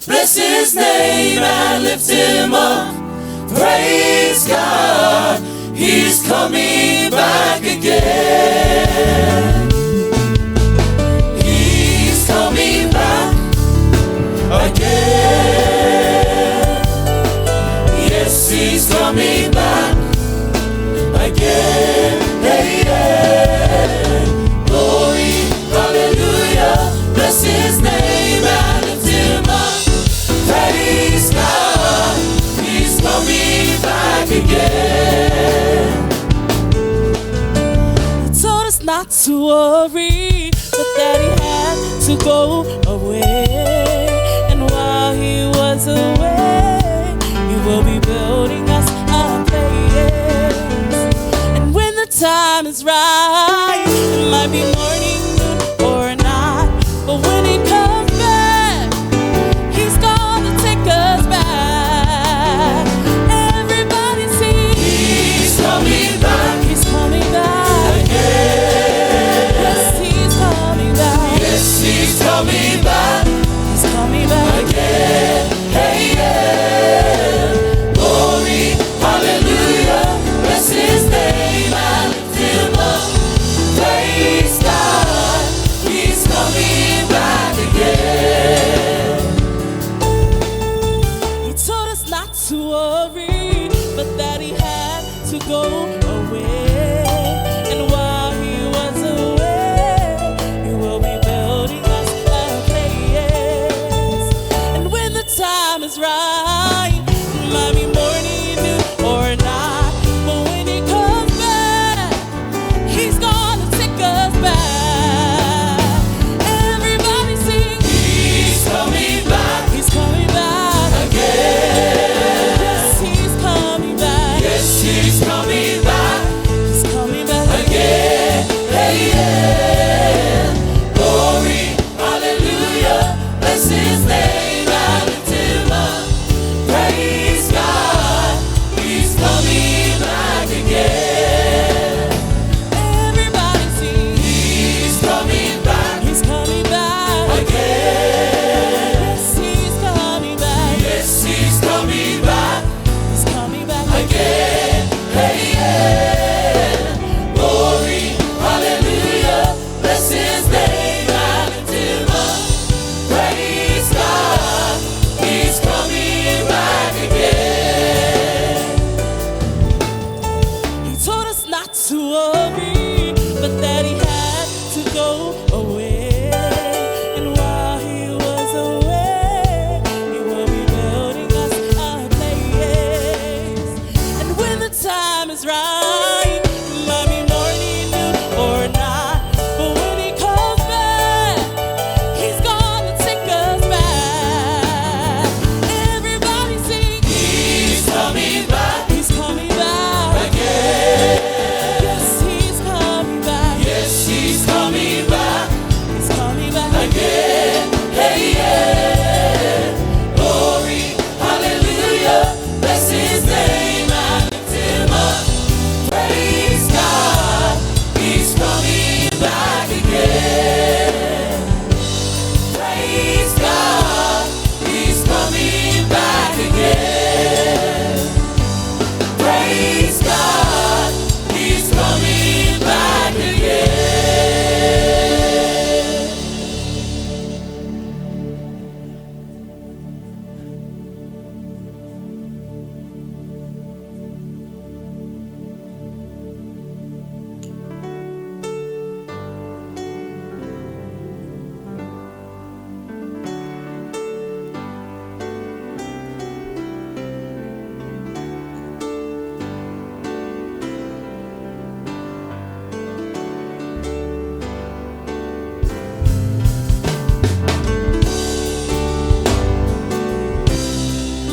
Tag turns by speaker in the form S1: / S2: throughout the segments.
S1: Bless his name and lift him up. Praise God, he's coming back again. He's coming back again. Yes, he's coming back again. Hey, yeah. Glory, hallelujah. Bless his name and lift him up. Praise God, he's coming back again.
S2: He told us not to worry, but that he had to go away. And while he was away, he will be building us a place. And when the time is right, it might be morning, noon, or night. But when he comes back, he's gonna take us back. Everybody sing.
S1: He's coming back
S2: He's coming back.
S1: again.
S2: Yes, he's coming back.
S1: Yes, he's coming back
S2: He's coming back.
S1: again. Hey, yeah. Glory, hallelujah. Bless his name and lift him up. Praise God, he's coming back again.
S2: He told us not to worry, but that he had to go away. And while he was away, he will be building us a place. And when the time is right, it might be morning, noon, or night. But when he comes back, he's gonna take us back. Everybody sing.
S1: He's coming back
S2: He's coming back.
S1: again.
S2: Yes, he's coming back.
S1: Yes, he's coming back
S2: He's coming back.
S1: again. Hey, yeah. Glory, hallelujah. Bless his name and lift him up. Praise God, he's coming back again.
S2: Everybody sing.
S1: He's coming back
S2: He's coming back.
S1: again.
S2: Yes, he's coming back.
S1: Yes, he's coming back
S2: He's coming back.
S1: again. Hey, yeah. Glory, hallelujah. Bless his name and lift him up. Praise God, he's coming back again.
S2: He told us not to worry, but that he had to go away. And while he was away, he will be building us a place. And when the time is right, it might be morning, noon, or night. But when he comes back, he's gonna take us back. Everybody sing.
S1: He's coming back
S2: He's coming back.
S1: again.
S2: Yes, he's coming back.
S1: Yes, he's coming back
S2: He's coming back.
S1: again. Hey, yeah. Glory, hallelujah. Bless his name and lift him up. Praise God, he's coming back again. Praise God, he's coming back again. Praise God, he's coming back again.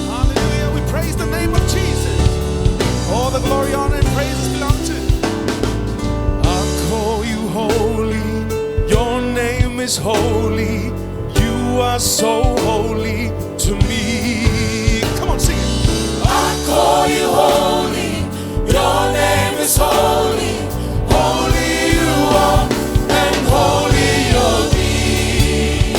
S3: Hallelujah. We praise the name of Jesus. All the glory, honor, and praises belong to him. I call you holy. Your name is holy. You are so holy to me. Come on, sing it.
S1: I call you holy, your name is holy. Holy you are, and holy you'll be.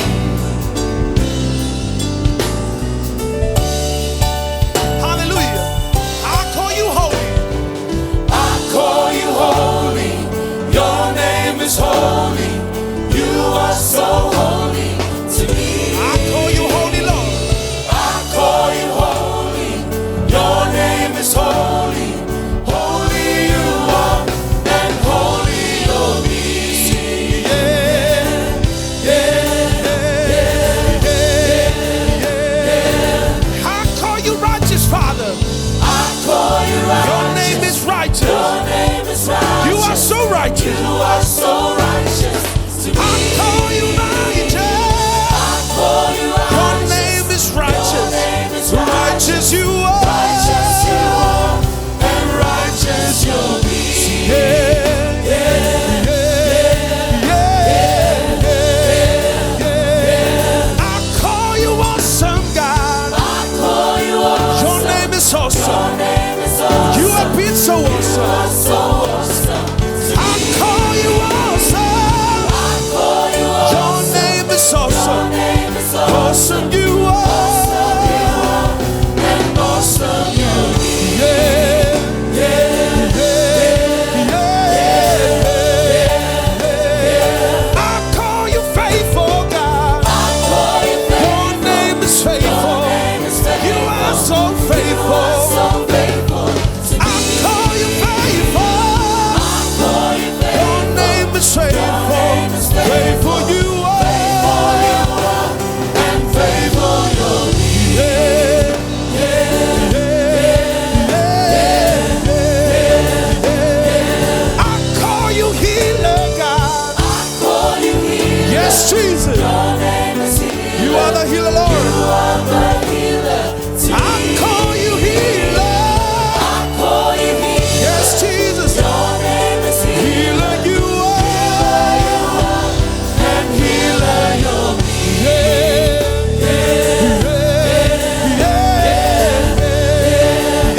S3: so awesome.
S1: You are so awesome.
S3: I call you awesome.
S1: I call you awesome.
S3: Your name is awesome.
S1: Your name is awesome.
S3: Awesome you are.
S1: Awesome you are. And awesome you be.
S3: Yeah, yeah, yeah, yeah. I call you faithful, God.
S1: I call you
S3: Your
S1: faithful.
S3: name is faithful.
S1: Your name is faithful.
S3: You are so
S1: You are
S3: faithful.
S1: so faithful to
S3: I
S1: me.
S3: call you faithful.
S1: I call you
S3: Your
S1: faithful.
S3: name is faithful.
S1: name is faithful.
S3: Faithful you are.
S1: Faithful you are. And faithful you'll be.
S3: Yeah, yeah, yeah, yeah. I call you healer, God.
S1: I call you healer.
S3: Yes, Jesus.
S1: Your name is healer.
S3: You are the healer, Lord.
S1: You are the healer to
S3: I
S1: me.
S3: call you healer.
S1: I call you healer.
S3: Yes, Jesus.
S1: Your name is healer.
S3: Healer you are.
S1: And healer you'll be.
S3: Yeah, yeah, yeah,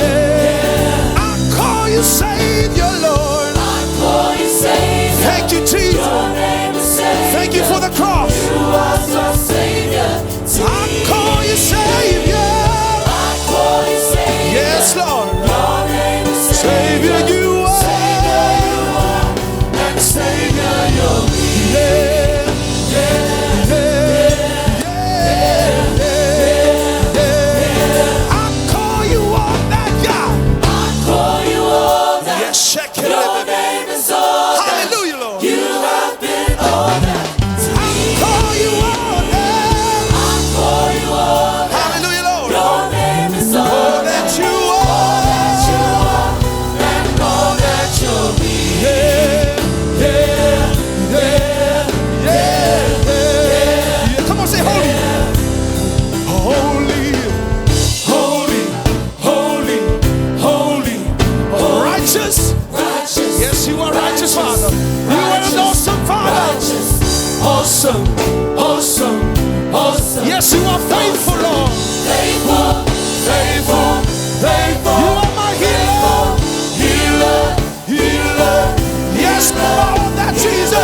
S3: yeah. I call you Savior, Lord.
S1: I call you Savior.
S3: Thank you, Jesus.
S1: Your name is Savior.
S3: Thank you for the cross.
S1: You are the Savior to
S3: I
S1: me.
S3: call you Savior.
S1: I call you Savior.
S3: Yes, Lord.
S1: Your name is
S3: Savior you are.
S1: Savior you are. And Savior you'll be.
S3: Yeah, yeah, yeah, yeah, yeah. I call you all that, God.
S1: I call you all that.
S3: Yes, check it
S1: Your
S3: out.
S1: name is all that.
S3: Hallelujah, Lord.
S1: You have been all that to
S3: I
S1: me.
S3: call you all that.
S1: I call you all that.
S3: Hallelujah, Lord.
S1: Your name is all
S3: All
S1: that.
S3: that you are.
S1: That you are and all that you'll be.
S3: Yeah, yeah, yeah, yeah, yeah. Come on, say holy. Holy, holy, holy, holy, righteous.
S1: Righteous.
S3: Yes, you are righteous, Father. You are an awesome Father.
S1: Righteous. Awesome. Awesome. Awesome.
S3: Yes, you are faithful, Lord.
S1: Faithful. Faithful. Faithful.
S3: You are my healer.
S1: Healer.
S3: Healer. Yes, Lord, that Jesus.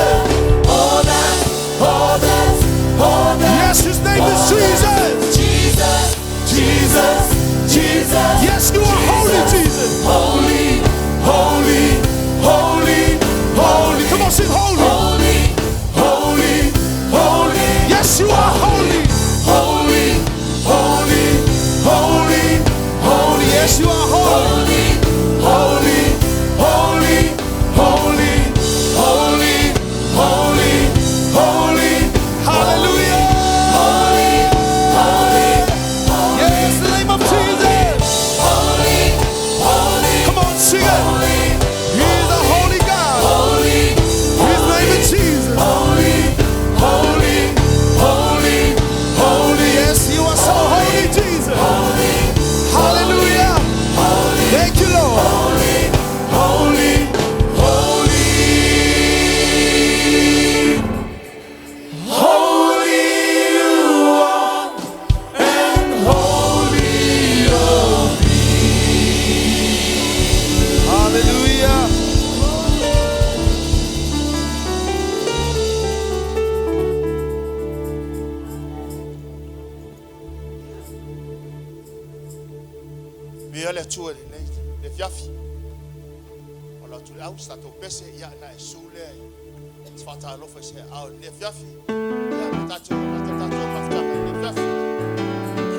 S1: All that. All that. All that.
S3: Yes, his name is Jesus.
S1: Jesus. Jesus. Jesus.
S3: Yes, you are holy, Jesus.
S1: Holy. Holy. Holy.
S3: Holy. Come on, sing holy.
S1: Holy. Holy. Holy.
S3: Yes, you are holy.
S1: Holy, holy, holy, holy.
S3: Yes, you are holy.
S1: Holy, holy, holy, holy, holy, holy, holy.
S3: Hallelujah.
S1: Holy, holy,
S3: Yes, the name of Jesus.
S1: holy, holy,
S3: Come on, sing it.
S1: holy,
S3: He's a holy God.
S1: holy,
S3: His name is Jesus.
S1: holy, holy, holy, holy.
S3: Yes, you are so holy, Jesus.
S1: Holy,
S3: Hallelujah.
S1: holy,
S3: Thank you, Lord.
S1: holy, holy, holy. Holy you are, and holy you'll be.
S3: Hallelujah.
S4: Mea le atua i lenei le afiafi. O la atu le au sa tatou pese ia na e su lea i se faatalofa i se aao i lenei afiafi. Ia ma tatou amata le tatou mafutaga i lenei afiafi.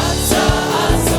S1: Ata, ata,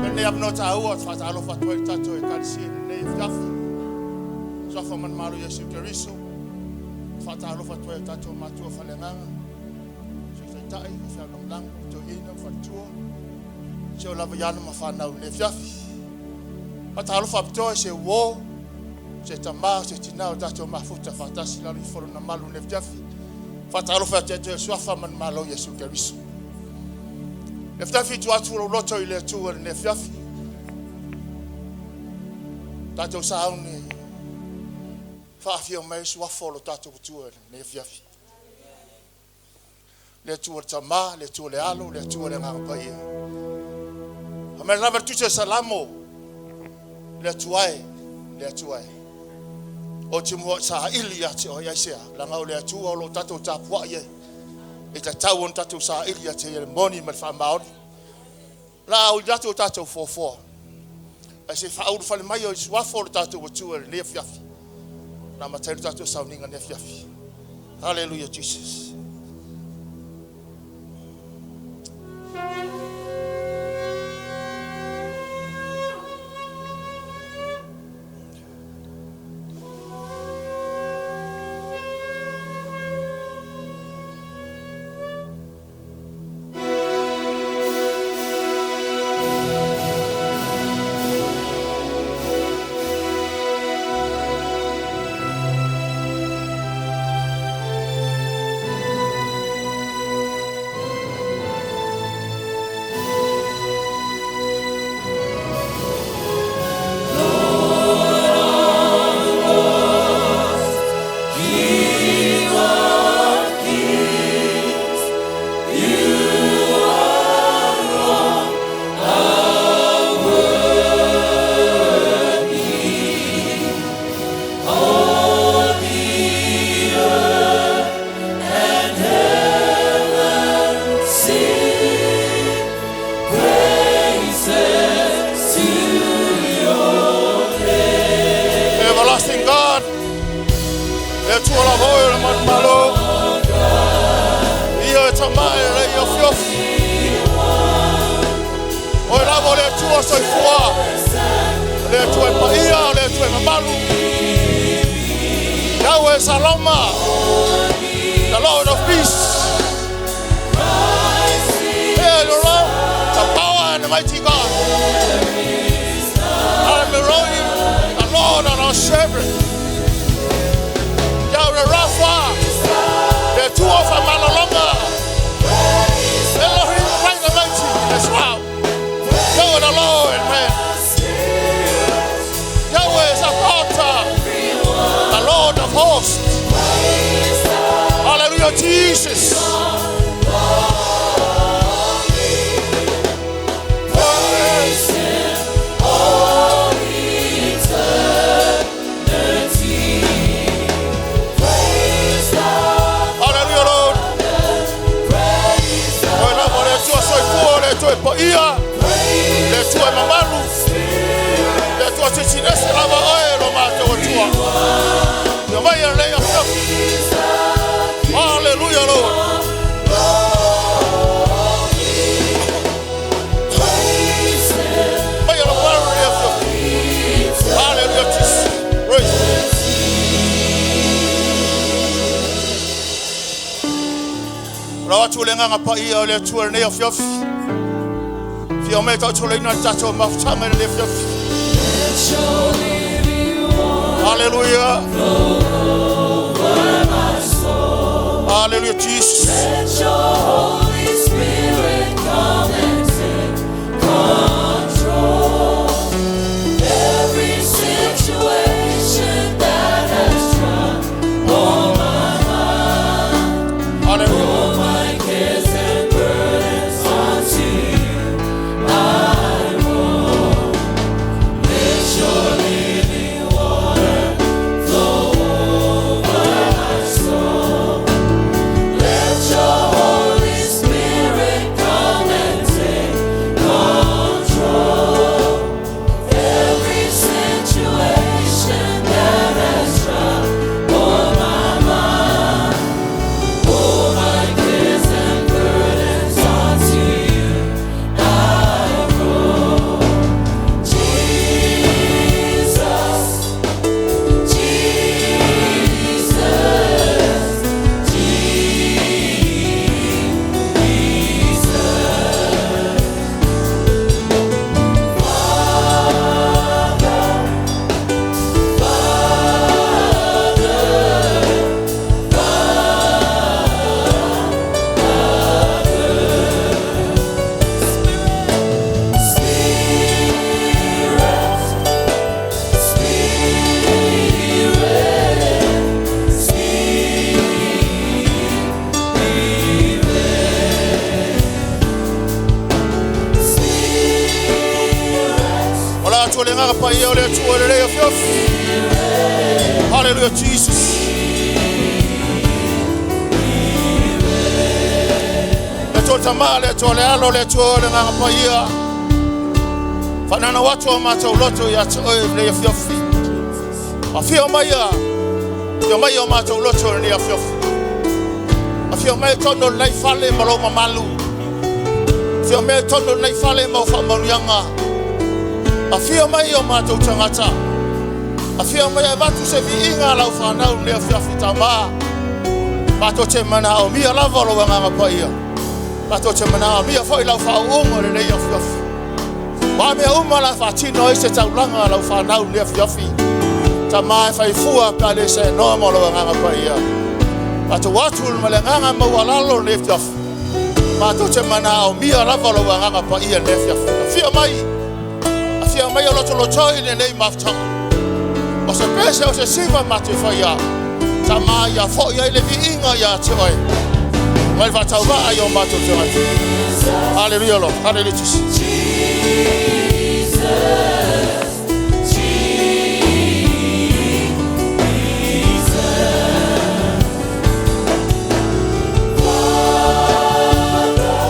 S4: Lenei avanoa taua te faatalofa atu ai i le tatou Ekalesia i lenei afiafi. Suafa ma le Malo Iesu Keriso. Te faatalofa atu ai i o tatou matua faaleagaga, Sui Taitai, faifeau lagolago, toeaina ma faletua, seia oo lava i alo ma fanau i lenei afiafi. Faatalofa faapitoa i se uo, se tama, se tina ua tatou mafuta faatasi i lalo ifo o lona malu i lenei afiafi. Faatalofa ia te oe i le Suafa ma le Malo o Iesu Keriso. Le afiafi tuu atu lou loto i le Atua i lenei afiafi. Tatou sauni faafio mai suafa o lo tatou Atua i lenei afiafi. Le Atua le Tama, le Atua le Alo, le Atua le Agaga Paia. Fai mai lava le tusi o Salamo, le Atua e, le Atua e. Ou te muai saili ia te oe, aisea? Leaga o le Atua o lo o tatou tapuai ai. E tatau ona tatou saili ia te ia i le moni ma le faamaoni. La ui atu o tatou foafoa, ae se i faaulufale mai o i suafa o le tatou Atua i lenei afiafi. Na amata ai le tatou sauniga i lenei afiafi. Hallelujah, Jesus. Everlasting God, le Atua lava oe o le manumalo, ia e tamae le ia fiofi. Oe lava o le Atua soifua, le Atua e paia, le Atua e mamalu. Yahweh Saloma, the Lord of Peace. Here the Lord, the power and the mighty God. I'm Elohim, the Lord and our shepherd. Yahweh Rapha, le Atua famalologa. Elohim, great and mighty as well. Yahweh the Lord, man. Yahweh is our the Lord of hosts. Hallelujah, Jesus.
S1: Praise Him, all eternity. Praise the
S4: Hallelujah, Lord.
S1: praise the
S4: Oe lava o le Atua soifua, le Atua e paia,
S1: praise
S4: le Atua e mamalu, le Atua silisili ese lava oe lo matou Atua. Ia mai e lenei afiafi. Hallelujah, Lord.
S1: Praise Him,
S4: Mai e lo mamalu lenei afiafi. Hallelujah, Jesus. Praise. Lau atu le agaga paia o le Atua lenei afiafi. Fia mai tautuleina le tatou mafutaga i lenei afiafi.
S1: Let your living water
S4: Hallelujah.
S1: flow over my soul.
S4: Hallelujah, Jesus.
S1: Let your Holy Spirit come and take control. Every situation that has troubled my mind,
S4: Hallelujah.
S1: all my cares and burdens onto you I roll. Let your living water flow over my soul. Let your Holy Spirit come and take
S4: la atu le agaga paia o le Atua i lenei afiafi. Hallelujah, Jesus. Le Atua le Tama, le Atua le Alo, le Atua le Agaga Paia. Whanana watu o mātou loto ia te oe i lenei afiafi. Afio mai ia, afio mai o mātou loto i lenei afiafi. Afio mai tonu o lenei fale ma lou mamalu. Afio mai tonu o lenei fale ma o whaamanuiaga. Afio mai o mātou tagata. Afio mai e avatu se viiga a lau fanau i lenei afiafi Tama. Matou te manaomia lava lou agaga paia. Matou te manaomia foi lau faauuga i lenei afiafi. O a mea uma la faatino ai se taulaga a lau fanau i lenei afiafi. Tama e faifua pe a le seanoa ma lou agaga paia. Matou atu ma le agaga maualalo i lenei afiafi. Matou te manaomia lava lou agaga paia i lenei afiafi. Afio mai, afio mai o lotolotoi i lenei mafutaga. O se pese o se siva matou faia. Tama ia foi ai le viiga ia te oe. Mai le faatauvaa i o matou tagata. Hallelujah, Lord. Hallelujah, Jesus.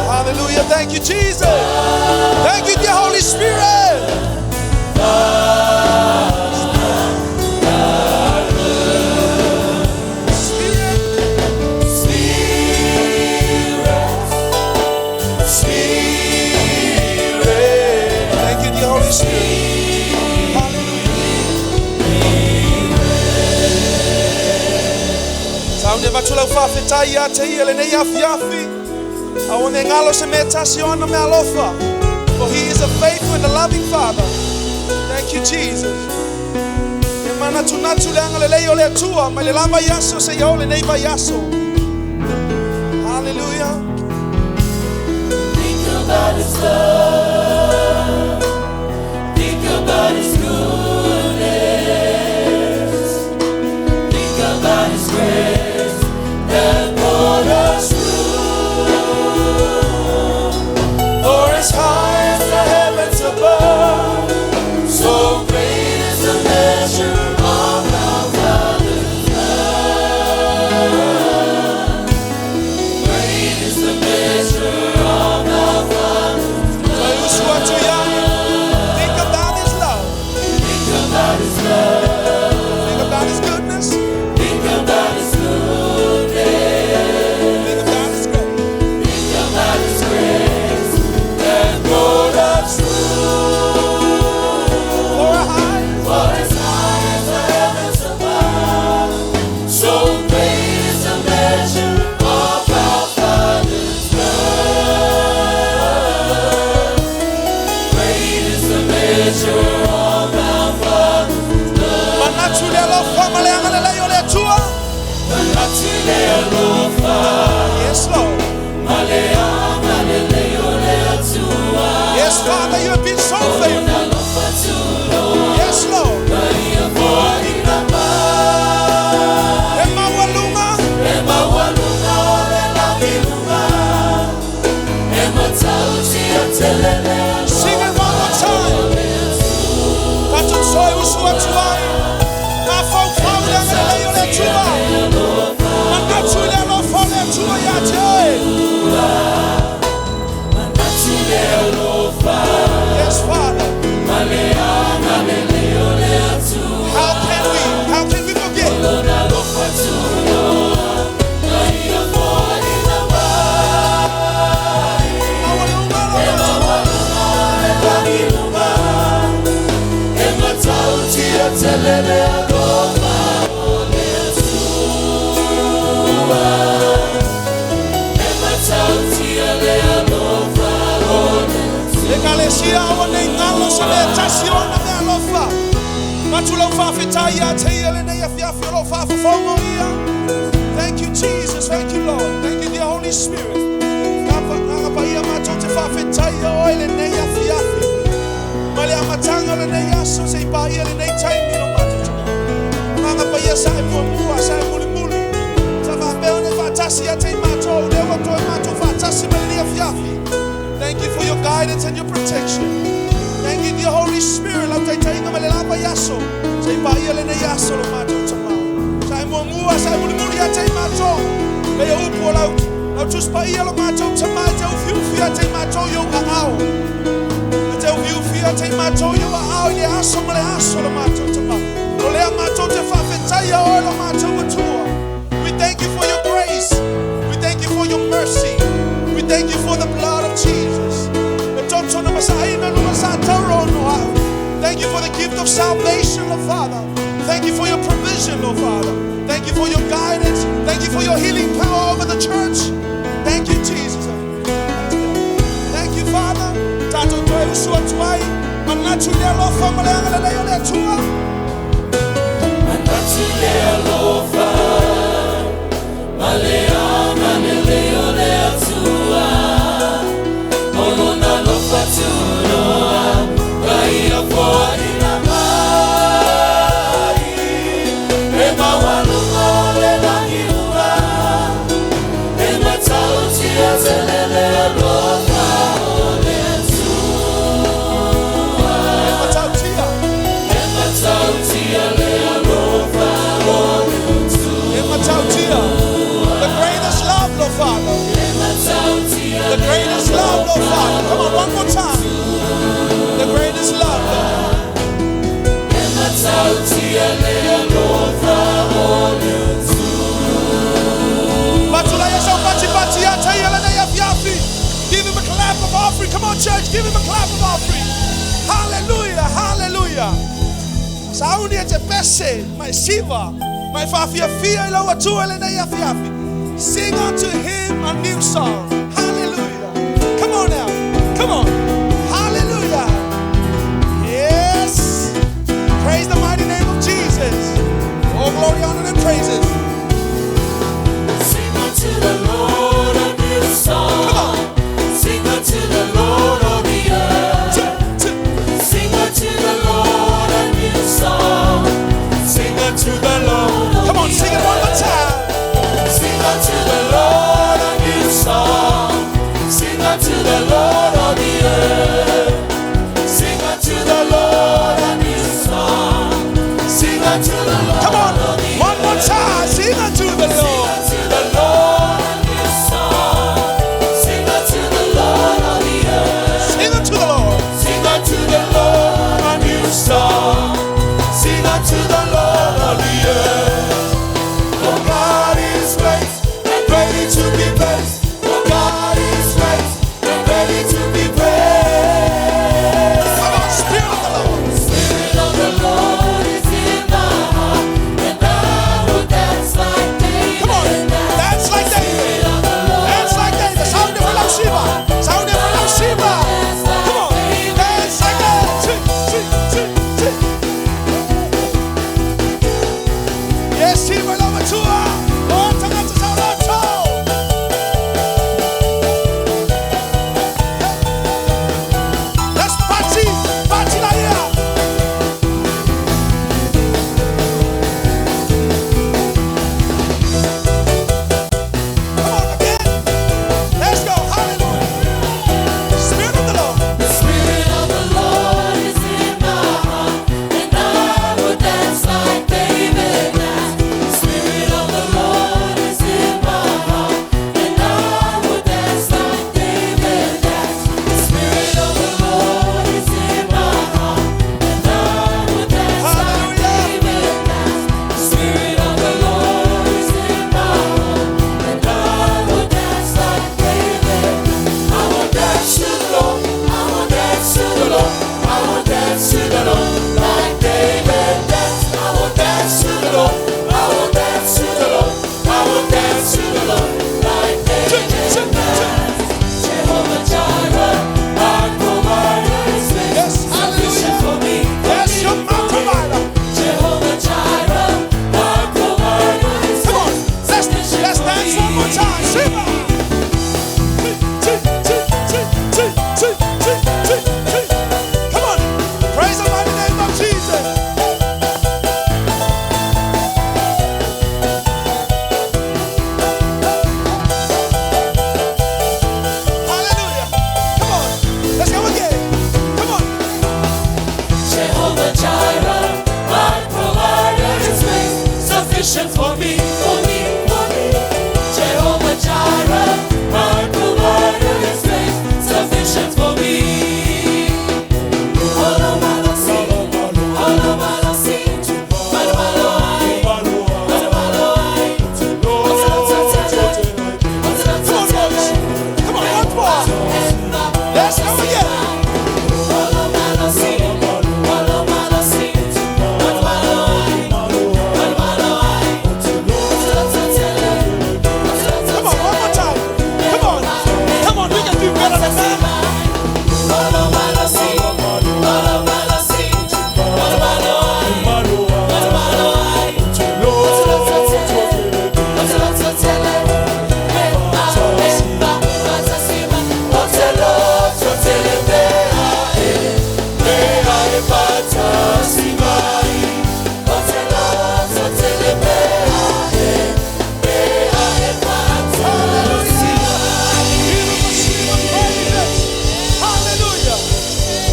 S3: Hallelujah. Thank you, Jesus. Thank you, dear Holy Spirit. Spirit. Spirit. Thank you, dear Holy Spirit. Hallelujah. Tau ne avatu lau faafetai ia te ia lenei afiafi. Aua ne galo se mea tasi o ana meaalofa. For he is a faithful and a loving Father. Thank you, Jesus. E manatunatu le agalelei o le Atua, mai le la vaiaso seia oo lenei vaiaso. Hallelujah.
S1: Think about his love. Think about his goodness. Think about his grace that brought us through. For as high as the heavens above, so great is the measure of our Father's love. Great is the measure of our Father's
S3: Toe usu atu ia. Think about his love.
S1: Think about his love.
S3: Think about his goodness.
S1: Think about his goodness.
S3: Think about his grace.
S1: Think about his grace that brought us through.
S3: For a high.
S1: For as high as the heavens above, so great is the measure of our Father's love. Great is the measure of our Father's love.
S3: Manatu le alofa ma le agalelei o le Atua.
S1: Manatu le alofa.
S3: Yes, Lord.
S1: Ma le agalelei o le Atua.
S3: Yes, Father, you have been so faithful.
S1: Alofa tunoa.
S3: Yes, Lord.
S1: Maria foaina mai.
S3: E maualuga.
S1: E maualuga o le lagi luga. E matautia tele le
S3: Sing it one more time. Tatou toe usu atu ai. Mafaufau le agalelei o le Atua. Manatu le alofa o le Atua ia te oe.
S1: Manatu le alofa.
S3: Yes, Father.
S1: Ma le agalelei o le Atua.
S3: How can we? How can we forget?
S1: Lona alofa tunoa. Maria foaina mai.
S3: Maualuga
S1: E
S3: le
S1: maualuga o le lagi luga. E matautia tele le alofa o le Atua. E matautia le alofa o le Atua.
S3: Ekalesia aua nei galo se mea tasi o ana meaalofa. Avatu lau faafetai ia te ia lenei afiafi o loo faafofoga ia. Thank you, Jesus. Thank you, Lord. Thank you, dear Holy Spirit. Agaga Paia matou te faafetaia oe lenei afiafi. Mai le amataga o lenei aso seia paia lenei taimi o matou Agaga Paia sa e muamua, sa e mulimuli. Sa faapea ona e faatasi ia te i matou, lea ua toe matou faatasi mai lenei afiafi. Thank you for your guidance and your protection. Thank you, dear Holy Spirit. aso, seia paia lenei aso lo matou Tamā. Sa e muamua, sa e mulimuli ia te i matou, pei o upu o lau, lau Tusi Paia lo matou Tamā e te ufiufi ia te i matou i ou aao. E te ufiufi ia te i matou i ou aao i le aso ma le aso lo matou Tamā. O lea matou te faafetaia oe lo matou Atua. We thank you for your grace. We thank you for your mercy. We thank you for the blood of Jesus. E toto na masaina no masatauro no au. Thank you for the gift of salvation, Lord Father. Thank you for your provision, Lord Father. Thank you for your guidance. Thank you for your healing power over the church. Thank you, Jesus. Thank you, Father. Tatou toe usu atu ai. Manatu i le alofa ma le agalelei o le Atua.
S1: Manatu le alofa ma le agalelei o le Atua, o lona alofa tunoa ka ia foaina mai. E maualuga le lagi ua, e matautia tele le alofa o le Atua.
S3: E matautia.
S1: E matautia le alofa o le Atua.
S3: E matautia. The greatest love, Lord Father.
S1: E matautia
S3: The greatest love, Lord Father. Come on, one more time. The greatest love, Lord.
S1: E matautia le alofa o le
S3: Batulaya sau pati pati ata ia lenei afiafi. Give him a clap of offering. Come on, church, give him a clap of offering. Hallelujah, hallelujah. Sauni e te pese, mai siva, mai faafiafia i lau Atua lenei afiafi. Sing unto him a new song. Hallelujah. Come on now. Come on. Hallelujah. Yes. Praise the mighty name of Jesus. All glory, honor, and praises.
S1: Sing unto the Lord a new song.
S3: Come on.
S1: Sing unto the Lord all the earth. Sing unto the Lord a new song. Sing unto the Lord.
S3: Come on, sing it one more time.
S1: Sing unto the Lord a new song. Sing unto the Lord all the earth. Sing unto the Lord a new song. Sing unto the Lord.
S3: Come on,
S1: all the
S3: one more time. Sing unto the
S1: Sing
S3: Lord.
S1: unto the Lord a new song. Sing unto the Lord all the earth.
S3: Sing unto the Lord.
S1: Sing unto the Lord a new song. Sing unto the Lord all the earth. For God is great and greatly to be praised. For God is great and greatly to be praised.
S3: Come on, Spirit of the Lord.
S1: Spirit of the Lord is in my heart, and I will dance like David.
S3: Come on, dance like David.
S1: Spirit of the Lord.
S3: Dance like David. Sound it for Shiva. Sound it for Shiva. Come on, dance like that. Two, two, two, two. Yes, Shiva lava tua. Oh, tangata sauloto. Let's party, party like yeah. Come on again. Let's go. Hallelujah. Spirit of the Lord.
S1: The Spirit of the Lord is in my heart, and I will dance like David danced. The Spirit of the Lord is in my heart, and I will dance like David danced. The Spirit of the Lord is in my heart, and I will dance like
S3: Hallelujah.
S1: David danced. The Spirit of the Lord is in my heart, and I will dance like David. I will dance to the Lord. I will dance to the Lord. I will dance to the Lord like David danced. I will dance to the Lord. I will dance to the Lord. I will dance to the Lord like David danced. Jehovah Jireh, our provider is
S3: Yes,
S1: sufficient
S3: hallelujah.
S1: for me.
S3: Yes, you're my provider.
S1: Jehovah Jireh, our provider is
S3: Come on, let's dance one more time. Shiva. Two, two, two, two, two, two, two, two. Come on, praise the mighty name of Jesus. Hallelujah. Come on, let's go again. Come on.
S1: Jehovah Jireh, Sufficient for me, for me, for me. Jehovah Jireh, my provider, His grace sufficient for me.
S4: Come on, boys. Come on, once more. Let's go again. Come on, one more time. Come on. Come on, we can do better than that. Praises. Hallelujah.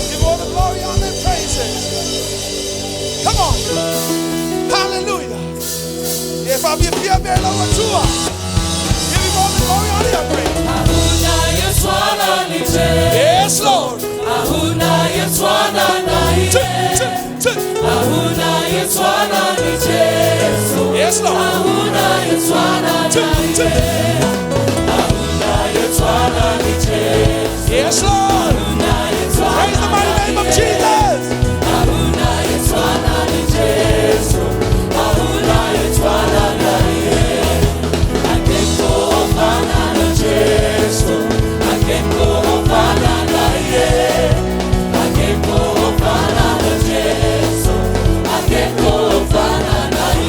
S4: Give all the glory, honor, and praises. Come on. Hallelujah. If I be a fear bearer, give him all the glory, honor, and praise. Yes, Lord. Two, two, two. Yes, Lord. Two, two. Yes, Lord. Praise the mighty name of Jesus.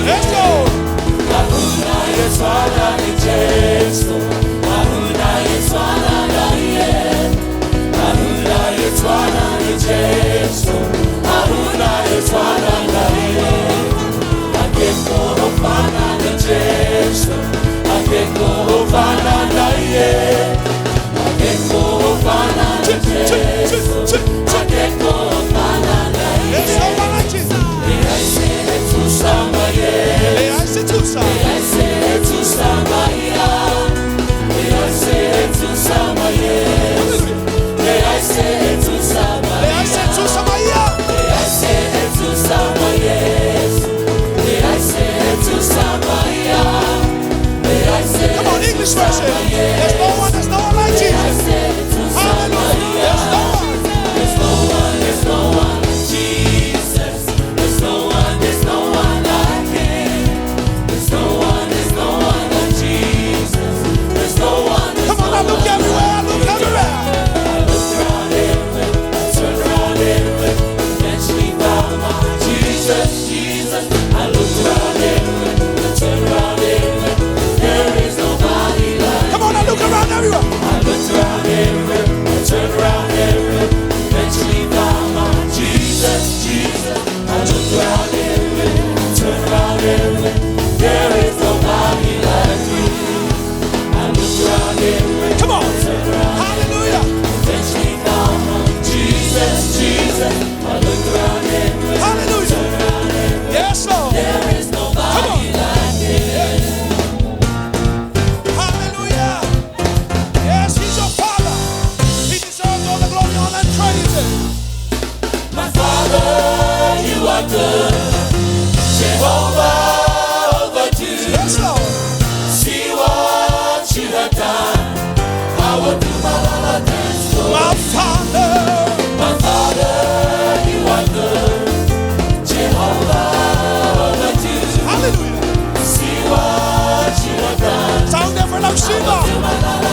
S4: Let's go. Two, two, two, two, two. There's no one like Jesus. Leai se tu Samaia. Come on, English version. There's no one like Jesus. Hallelujah. There's no one.
S1: There's no one, there's no one like Jesus. There's no one, there's no one like him. There's no one, there's no one like Jesus. There's no one, there's
S4: Come on,
S1: no
S4: now look
S1: one.
S4: everywhere. Look everywhere.
S1: I looked around everywhere, I turned around everywhere, eventually found my Jesus, Jesus. I looked around everywhere, I turned around everywhere. There is nobody like.
S4: Come on, now look around everywhere.
S1: I looked around everywhere, I turned around everywhere, eventually found my Jesus, Jesus. I looked around everywhere, I turned around everywhere. There is nobody like you. I looked around everywhere,
S4: Come on.
S1: turned around,
S4: Hallelujah.
S1: eventually found my Jesus, Jesus. I looked around everywhere,
S4: Hallelujah. Yes, Lord.
S1: there is
S4: Come
S1: nobody
S4: on.
S1: like him.
S4: Hallelujah. Yes, he's your father. He deserves all the glory, honor, and praises.
S1: My Father, you are good. Jehovah, overdue.
S4: Yes, Lord.
S1: See what you have done. I will do my lala dance for
S4: My father.
S1: My Father, you are good. Jehovah, overdue.
S4: Hallelujah.
S1: See what you have done.
S4: Sound different like Shiva.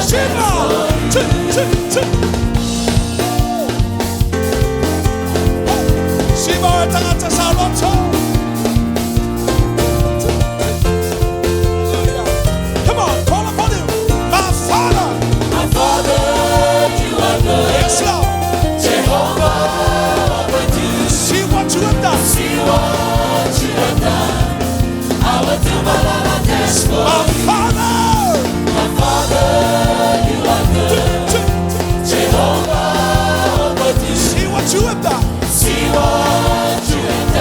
S4: Shiva. Two, two, two. Shiva tangata saloto. Hallelujah. Come on, call upon him. My father.
S1: My Father, you are good.
S4: Yes, Lord.
S1: Jehovah, overdue.
S4: See what you have done.
S1: See what you have done. I will do my lala dance for
S4: My
S1: you.
S4: father.
S1: My Father, you are good.
S4: Two, two.
S1: Jehovah, overdue.
S4: See what you have done.
S1: See what you have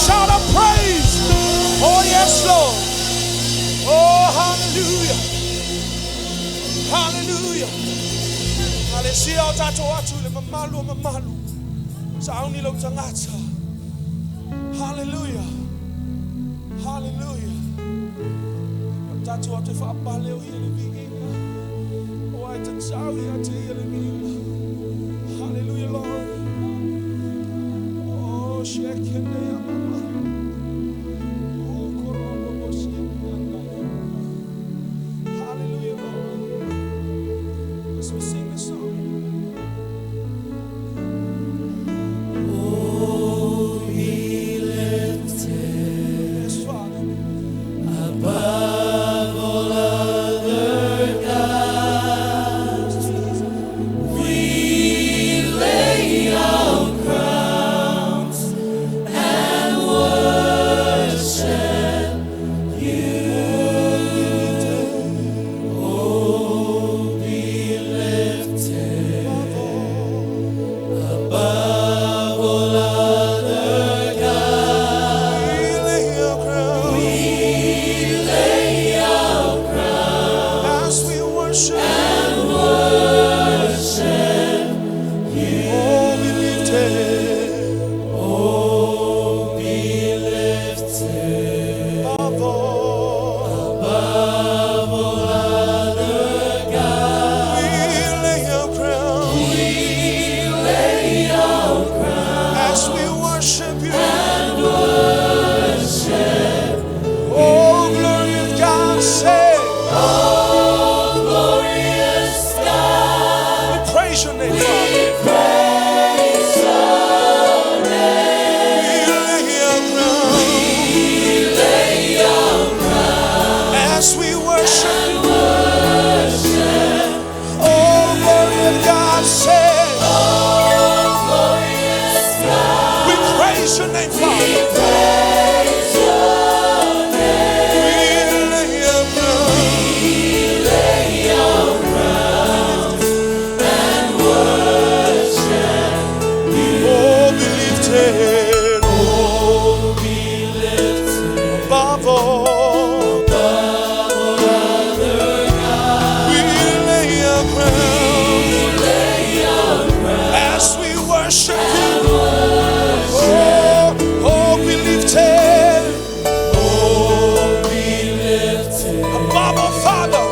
S3: shout of praise. Oh, yes, Lord. Oh, hallelujah. Hallelujah. Alesia o tātou atu le mamalu o mamalu. Sa auni lau tangata. Hallelujah. Hallelujah. O tātou atu e whaapale o ia le viinga. O ai ta tau ia te ia le viinga. Hallelujah, Lord. Oh, shekene ya mama. Oh, korobo bo shekene ya mama. Hallelujah, Lord. As we sing this song.
S1: Oh, be lifted.
S3: Yes, Father.
S1: Above all other gods, we lay our crowns and worship you. Oh, be lifted above all other gods.
S3: We lay our crown.
S1: We lay our crowns
S3: As we worship
S1: and worship you.
S3: Oh, be lifted.
S1: Oh, be lifted
S3: Above all.
S1: above all other gods.
S3: We lay our crown.
S1: We lay our crowns
S3: As we worship you.
S1: and worship.
S3: Oh, glorious God, say.
S1: Oh, glorious God,
S3: We praise your name,
S1: we
S3: Father.
S1: praise your name.
S3: We lay our crown.
S1: We lay our crowns
S3: As we worship
S1: and worship.
S3: Oh, glorious God, say.
S1: Oh, glorious God,
S3: We praise your name,
S1: we
S3: Father.
S1: praise your name.
S3: We lay our crown.
S1: We lay our crowns and worship you.
S3: Oh, be lifted.
S1: Oh, be lifted
S3: Above all.
S1: above all other gods.
S3: We lay our crown.
S1: We lay our crowns
S3: As we worship you.
S1: and worship.
S3: Oh, oh, be lifted.
S1: Oh, be lifted
S3: Above all, Father.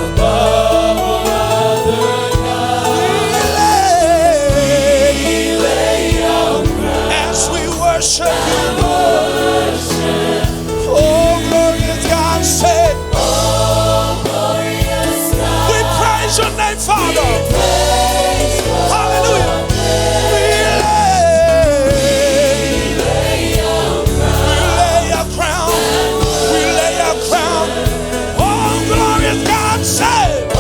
S1: above all other gods.
S3: We lay.
S1: We lay our crowns
S3: As we worship you.
S1: and worship.
S3: Oh, glorious God, say.
S1: Oh, glorious God,
S3: We praise your name, Father.
S1: we praise your
S3: Hallelujah. We lay.
S1: lay our
S3: We lay our crown. We lay our crown. Oh, glorious God, say.
S1: Oh,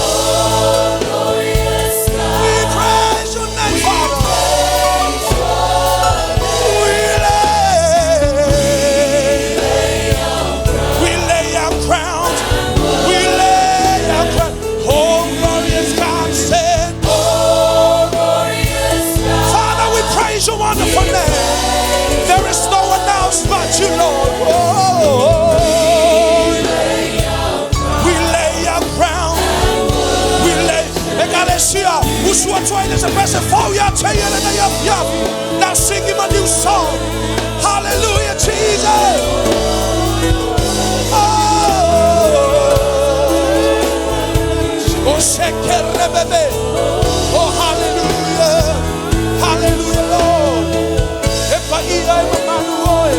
S1: glorious God,
S3: We praise your name, Father.
S1: praise your
S3: We lay.
S1: lay our
S3: We lay our crown. We lay our crown. Oh, glorious God, say.
S1: Oh, glorious God,
S3: Father, we praise your wonderful name. There is no one else but you, Lord. Oh, we lay our crown. We lay. Ekalesia, usuatwa ile se pese fo ya te ya na ya ya. Now sing him a new song. Hallelujah, Jesus. Oh. Oh, shekerebebe. Oh, hallelujah. Hallelujah, Lord. Epa ia e mamalu oe.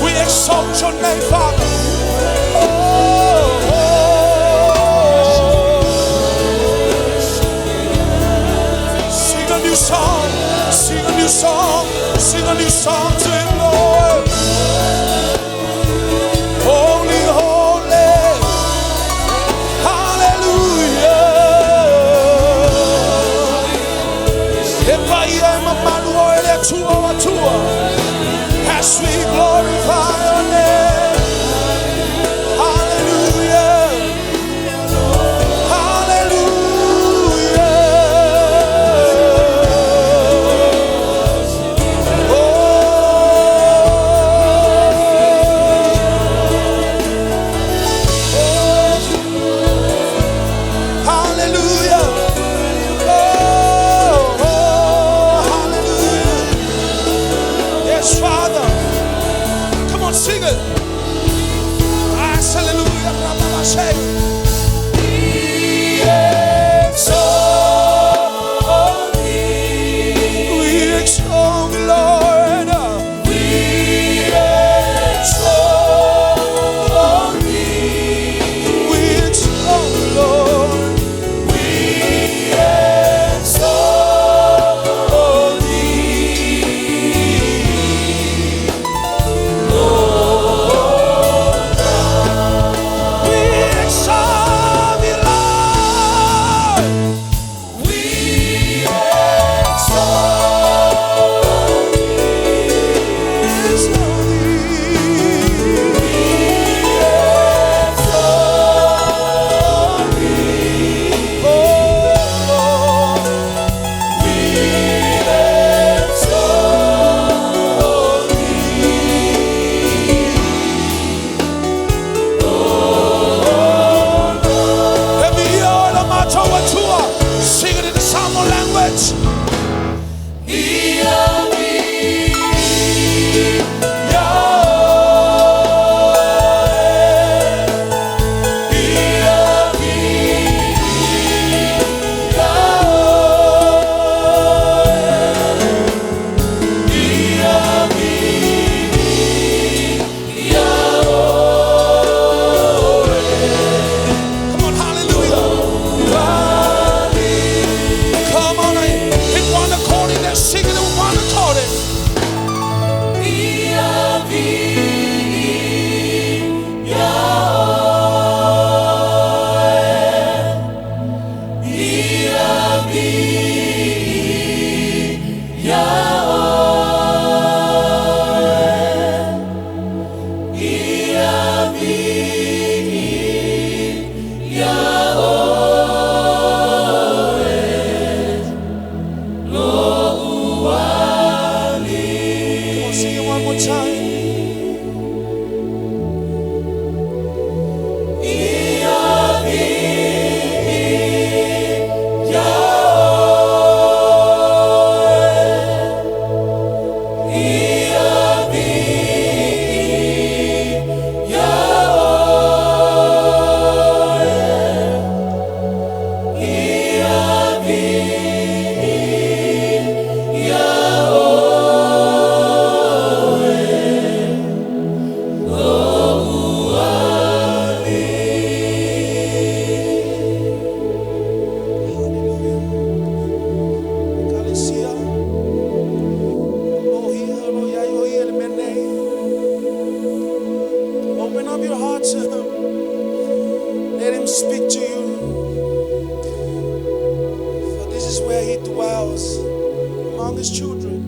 S3: We exalt your name, Father. Oh, oh. Sing a new song, sing a new song, sing a new song to him, Lord. Holy, holy, hallelujah. Epa ia e mamalu oe le Atua o Atua. As we glorify your name. Hallelujah. Hallelujah. Oh. Yes, Father. Come on, sing it. Hallelujah. We exalt thee. We exalt the Lord. We exalt thee. We exalt the Lord. We exalt thee. We exalt thee, Lord. We exalt thee. We exalt thee. Oh, we exalt thee. Every year, the matter Sing it in the Samoan language. Come on, hallelujah. Come on, in one accord, let's sing it in one accord. Come on, sing it one more time. Hallelujah. Open up your heart to Him. Let Him speak to you. For this is where He dwells among His children.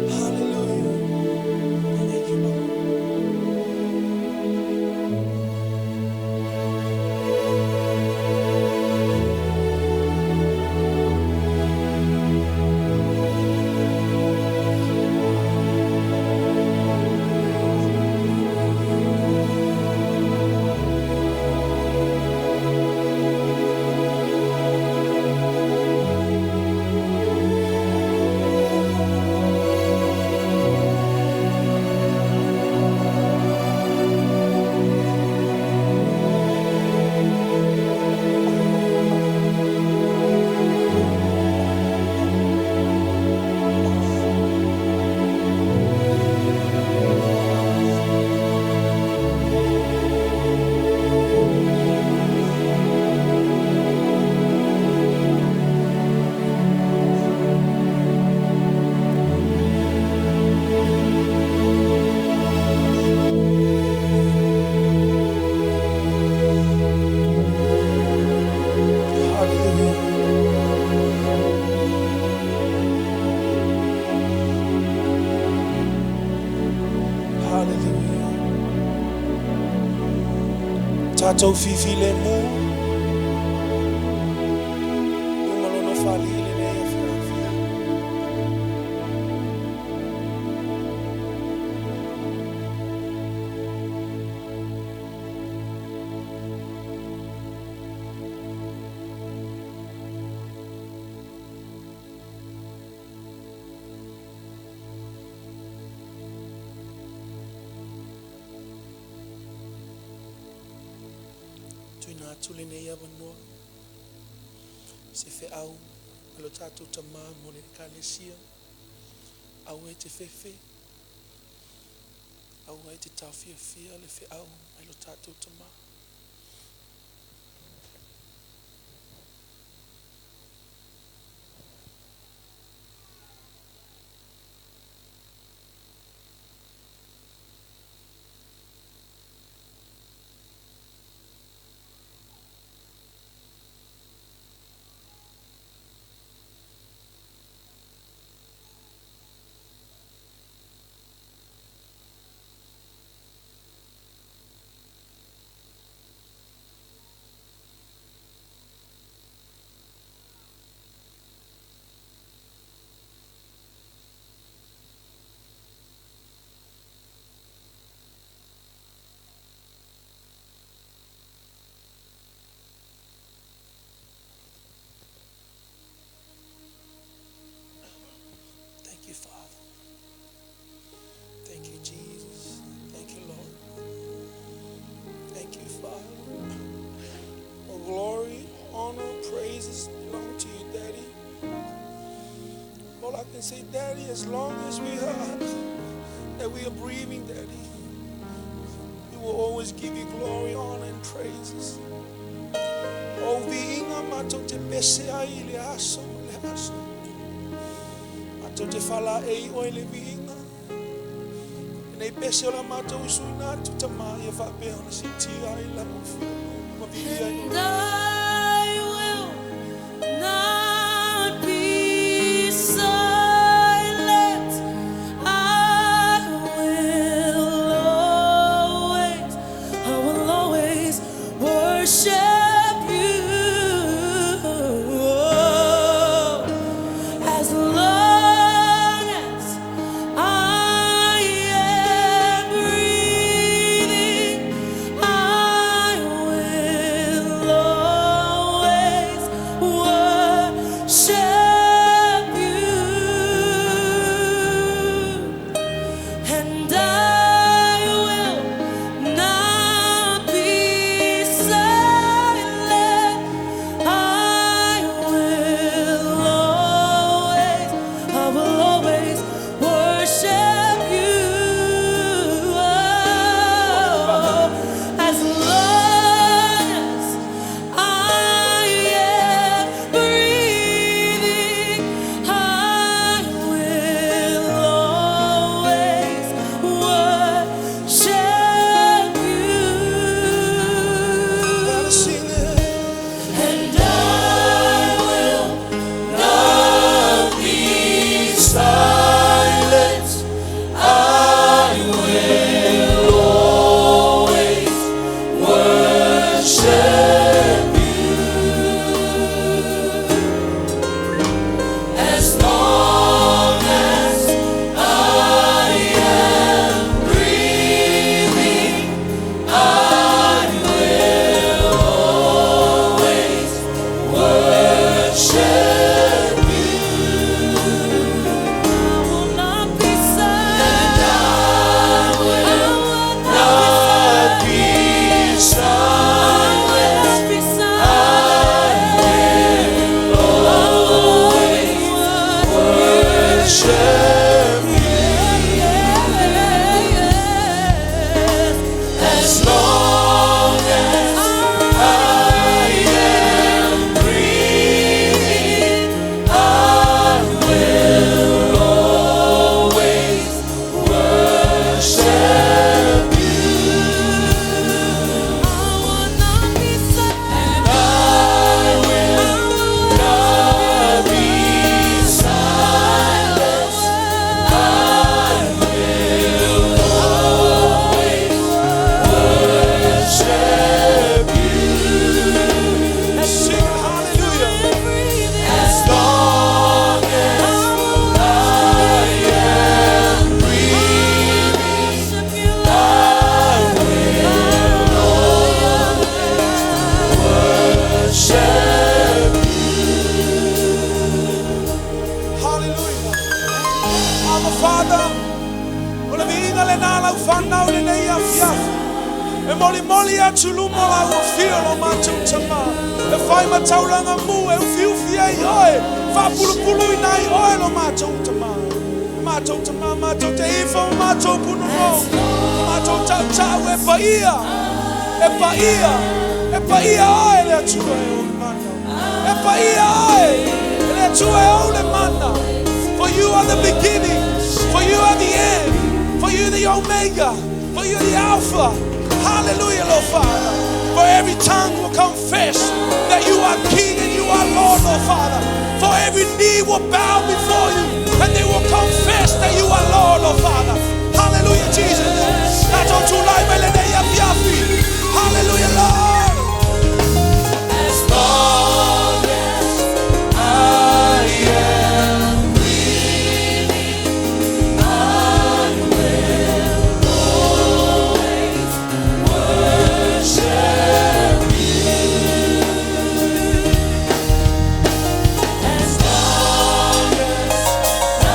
S3: Hallelujah. Thank you, Lord. Hallelujah. Hallelujah. Tato fifi le mu. Numalo no fali le ne fi.
S5: Tuuina atu lenei avanoa se feau a lo tatou Tama mo le Ekalesia. Aua e te fefe, aua e te taofiafia le feau mai lo tatou Tama. Thank you, Father. Thank you, Jesus. Thank you, Lord. Thank you, Father. All glory, honor, praises belong to you, Daddy. All I can say, Daddy, as long as we are, that we are breathing, Daddy, we will always give you glory, honor, and praises. O viiga matou te pese ai i le aso ma le aso. Matou te faalaei oe i le viiga. Lenei pese o la matou usuina atu Tama ia faapea ona siitia ai lau filemu ma viia ai
S2: And I will not be silent. I will always, I will always worship you. As long as I am breathing, I will
S5: moli atu luma la ua fia lo mātou tama. E whai matauranga mu e ufi ufi ai oe. Whapulupulu i nai oe lo mātou tama. Mātou tama, mātou te ifo, mātou punono. Mātou tau tau e paia. E paia. E paia oe le atua e o mana. E paia oe le atua e o le mana. For you are the beginning. For you are the end. For you the Omega. For you the Alpha. Hallelujah, Lord Father. For every tongue will confess that you are King and you are Lord, Lord Father. For every knee will bow before you and they will confess that you are Lord, Lord Father. Hallelujah, Jesus. Hallelujah, Lord.
S1: As long as I am breathing, I will always worship you. As long as I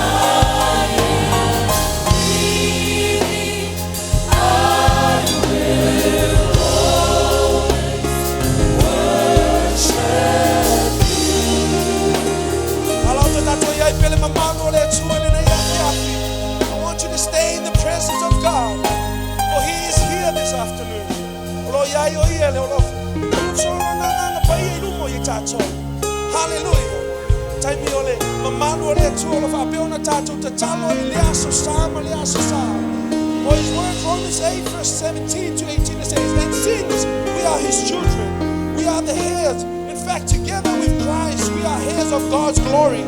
S1: am breathing, I will always worship
S5: I want you to stay in the presence of God, for He is here this afternoon. Hallelujah. For His word, Romans 8, verse 17 to 18, it says, and since we are His children, we are the heirs. In fact, together with Christ, we are heirs of God's glory.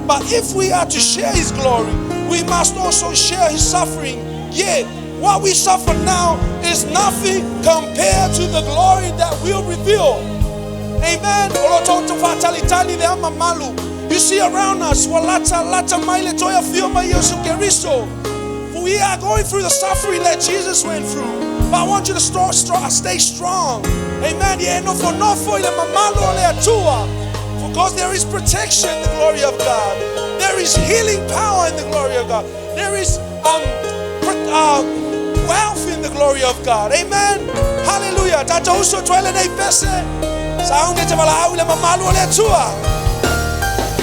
S5: But if we are to share His glory, we must also share His suffering. Yet, what we suffer now is nothing compared to the glory that will reveal. Amen. You see around us, for we are going through the suffering that Jesus went through. But I want you to stay strong. Amen. Because there is protection in the glory of God. There is healing power in the glory of God. There is wealth in the glory of God. Amen. Hallelujah.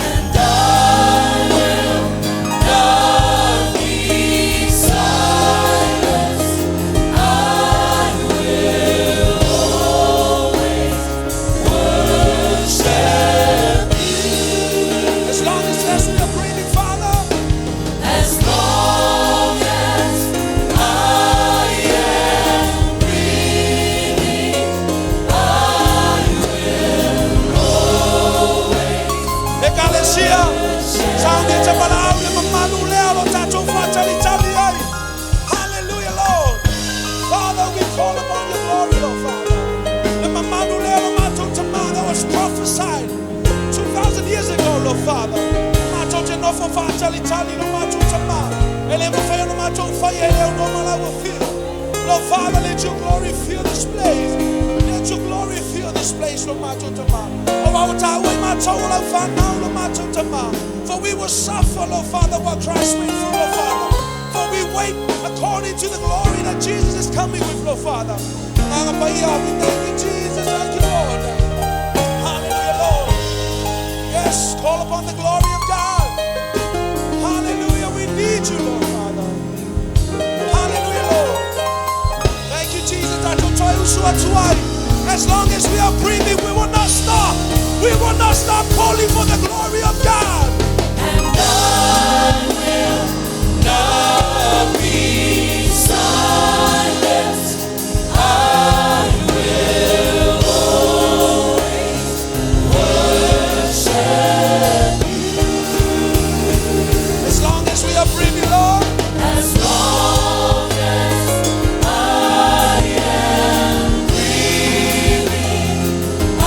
S1: And I will not be silent. I will always worship you.
S5: As long as we are breathing, Father.
S1: As long as I am breathing, I will always
S5: Hallelujah, Lord. Father, we call upon your glory, Lord Father. That was prophesied 2,000 years ago, Lord Father. Lord Father, let your glory fill this place. Let your glory fill this place, Lord. For we will suffer, Lord Father, what Christ went through, Lord Father. For we wait according to the glory that Jesus is coming with, Lord Father. We thank you, Jesus. Thank you, Lord. Hallelujah, Lord. Yes, call upon the glory of God. Hallelujah. We need you, Lord Father. Hallelujah, Lord. Thank you, Jesus. As long as we are breathing, we will not stop. We will not stop calling for the glory of God.
S1: And I will not be silent. I will always worship you.
S5: As long as we are breathing, Lord.
S1: As long as I am breathing, I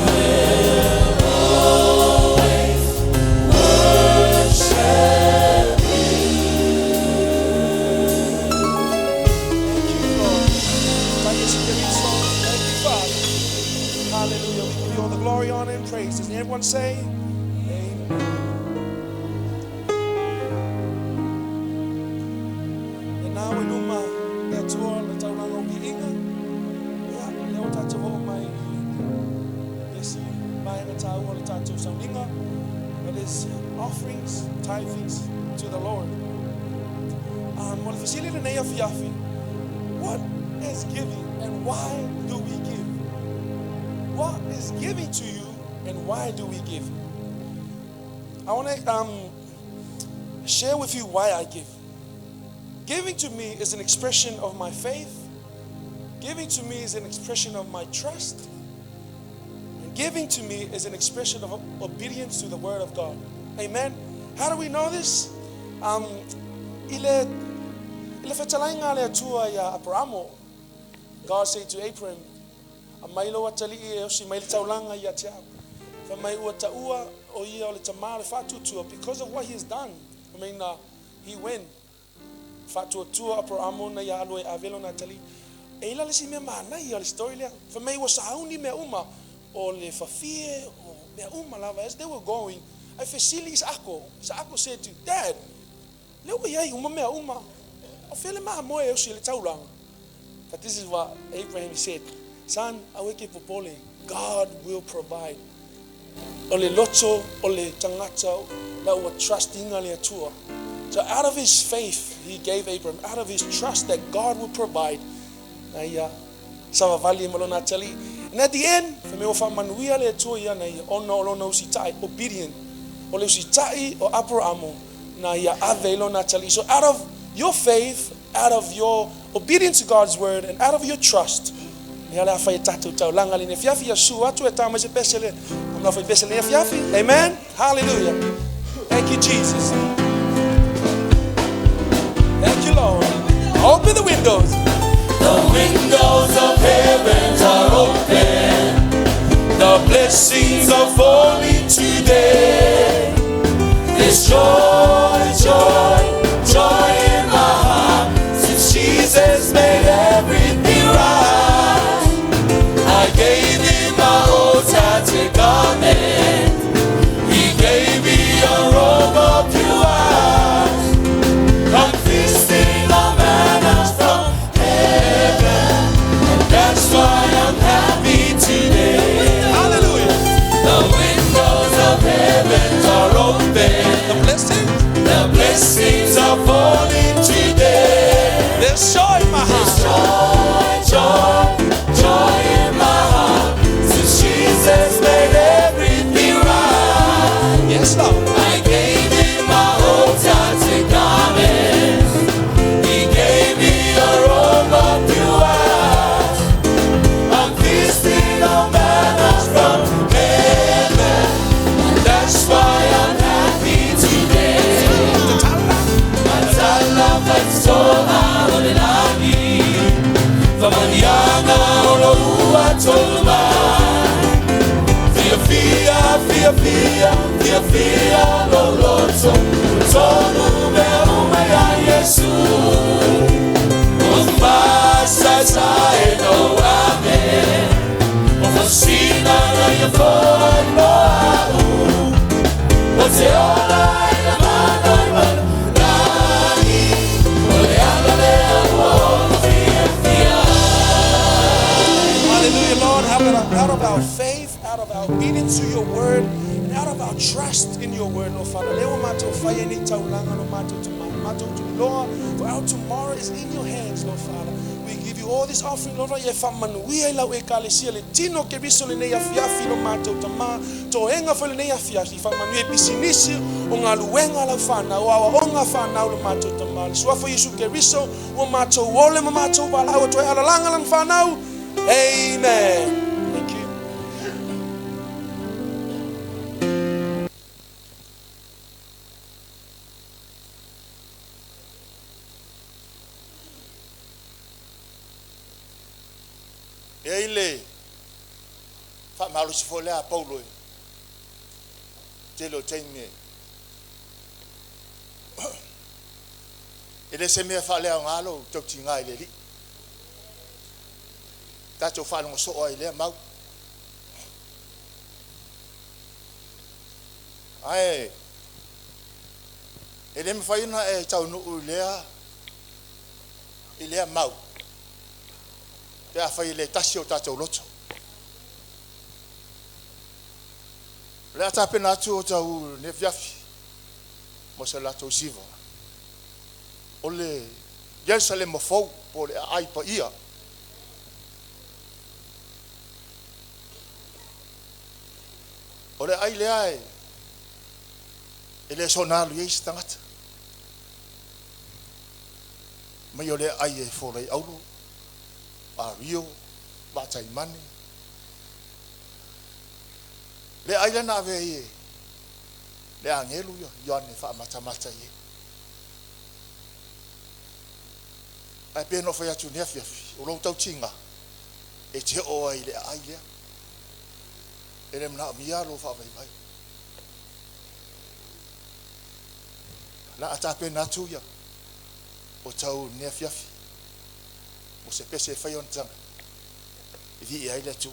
S1: will always worship you.
S5: Thank you, Lord. Thank you, Thank you, Father. Hallelujah. We give you all the glory, honor, and praise. Does everyone say amen? And now we luma le atua le taulanga o viiga. le tātou sauniga, that is offerings, tithings to the Lord. O le fesili lenei afiafi, what is giving and why do we give? What is giving to you and why do we give? I want to share with you why I give. Giving to me is an expression of my faith. Giving to me is an expression of my trust. And giving to me is an expression of obedience to the word of God. Amen. How do we know this? Ile fetalaiga le Atua ia Aperamo. God said to Abraham, "Aumai lou atalii e osi mai le taulaga ia te au. Fa mai ua taua o ia o le tamā o le faatuatua," because of what he has done. I mean, he went. Faatuatua Aperamo na ia alu e ave lona atalii. E ila le si mea mānai o le story lea. Fa mai ua sauni mea uma o le fafie o mea uma lava. As they were going, ai fesili Isaako. Isaako said to Dad, le ua iai uma mea uma. O fele maa moe e osi le taulaga. But this is what Abraham said. Son, aua e te popole. God will provide. O le loto o le tagata la ua trustinga le Atua. So out of his faith, he gave Abraham, out of his trust that God will provide. Na ia savavali e ma lona atalii. And at the end, fa mai ua faamanuia le Atua ia na ia ona o lona usitai, obedient. O le usitai o Aperamo na ia ave i lona atalii. So out of your faith, out of your obedience to God's word, and out of your trust, ia le afa i tatou taulaga le afiafi ia su atu e tā mai se pese le. Am fai pese le afiafi. Amen. Hallelujah. Thank you, Jesus. Thank you, Lord. Open the windows.
S1: The windows of heaven are open. The blessings are falling today. There's joy, joy, joy in my heart. Since Jesus made everything right, I gave him my old tattered garment. He gave me a robe of pure white. I'm feasting on manna from heaven, and that's why I'm happy today.
S5: Hallelujah.
S1: The windows of heaven are open.
S5: The blessings.
S1: The blessings are falling today.
S5: There's joy in my heart.
S1: Joy, joy, joy in my heart. Since Jesus made everything right,
S5: Yes, Lord.
S1: I gave him my old tattered garment. He gave me a robe of pure white. I'm feasting on manna from heaven, and that's why I'm happy today. Matala fatsoa o le lagi, faamanuiaga o lo ua tolu mai. Fia fia, fia fia, fia fia lo loto, tonu mea uma ia Iesu. O fasa sae no ame, o fasina na ia foa i moa u. O te ola i le mana i mana lagi, o le ala lea ua ou fiafia.
S5: Hallelujah, Lord. Out of our faith, out of our obedience to your word, and out of our trust in your word, Lord Father. Leo matou faia nei taulaga lo matou tamā, matou tuliloa, for our tomorrow is in your hands, Lord Father. We give you all this offering, Lord, ia faamanuia i lau ekalesia le tino Keriso lenei afiafi lo matou tamā, toega foi lenei afiafi, faamanuia i pisinisi o galuega lau whanau, o aoaoga whanau lo matou tamā. Le suafa o Iesu Keriso, ua matou ole ma matou valaau atu ai alalaga lana whanau. Amen. Thank you.
S4: E i le faamalosi foi lea a Paulo e tele o taimi e e le se mea faaleaoga lou tautiga i le Alii. Tatou faalogo soo ai lea mau. Ae e le mafai ona e taunuu i lea mau. Pe afai e le tasi o tatou loto. O le a tapena atu o tau le afiafi mo se latou siva. O le Ierusalema fou po o le aai paia. O le aai lea e e le soona alu i ai se tagata. Mai o le aai e fola i auro, ario, vaataimane. Le aai lea na ave ai e le agelu ia Ioane faamatamata i ai. Ae pei ona ou fai atu i lenei afiafi, o lou tautiga e te oo ai i le aai lea. E le manaomia lou faavaivai. O le a tapena atu ia o tau i lenei afiafi mo se pese e fai ona taga e viia ai le Atua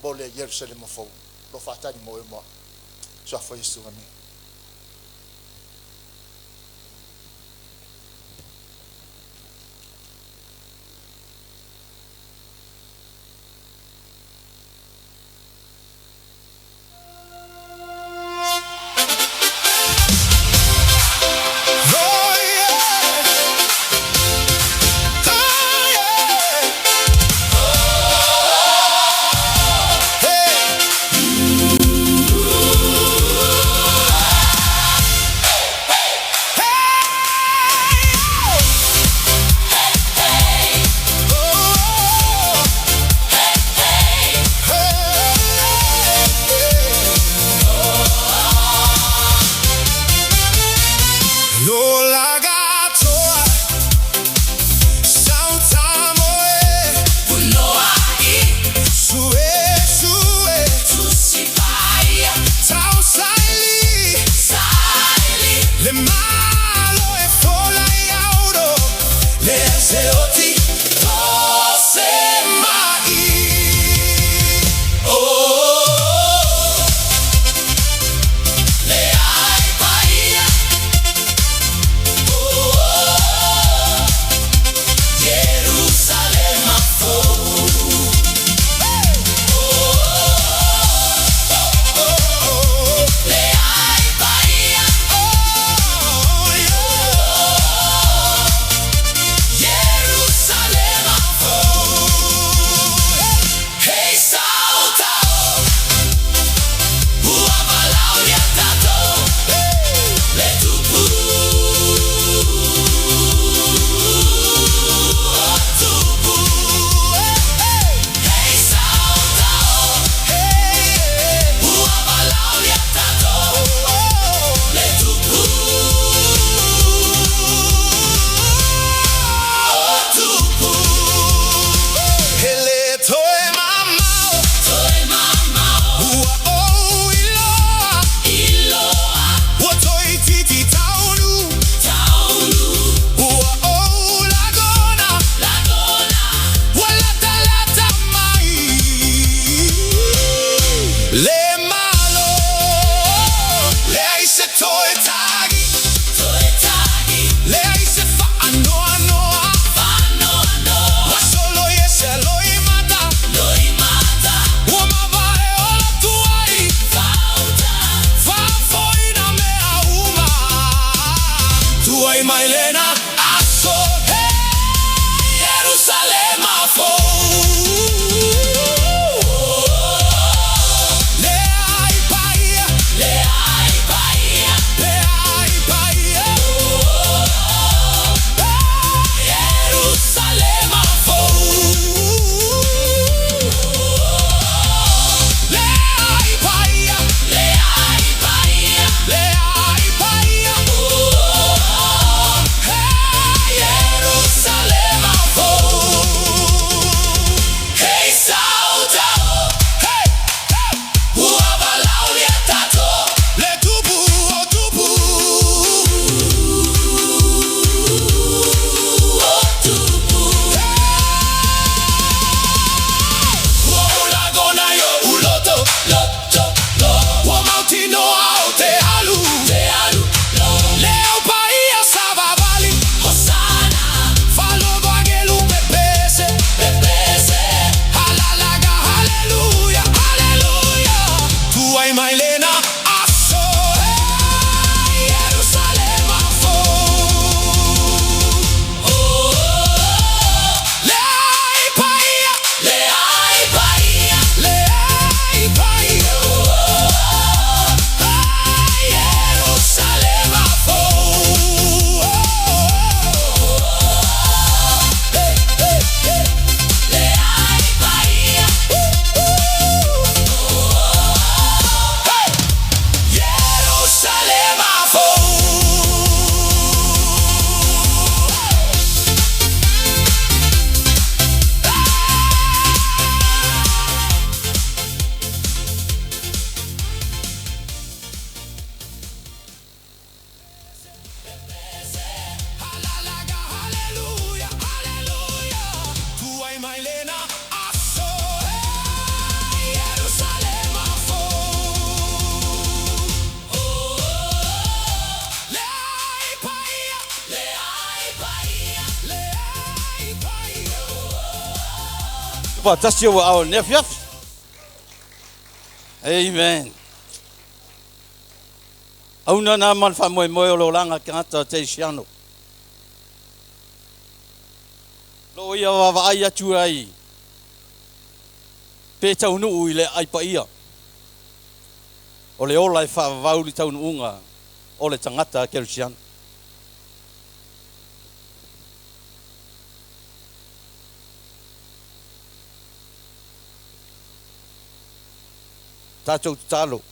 S4: mo le Ierusalema fou o lo o faatali mo oe ma au. Suafa o Iesu, amene.
S3: Oh yeah, oh yeah. Hey.
S4: Faatasi ou aao i lenei afiafi. Amen. Auna na ma le faamoemoe o le olaga tagata kerisiano. Lo ia vaavaai atu ai pe taunuu i le aai paia o le ola e faavavau le taunuuga o le tagata kerisiano. Tatou tatalo.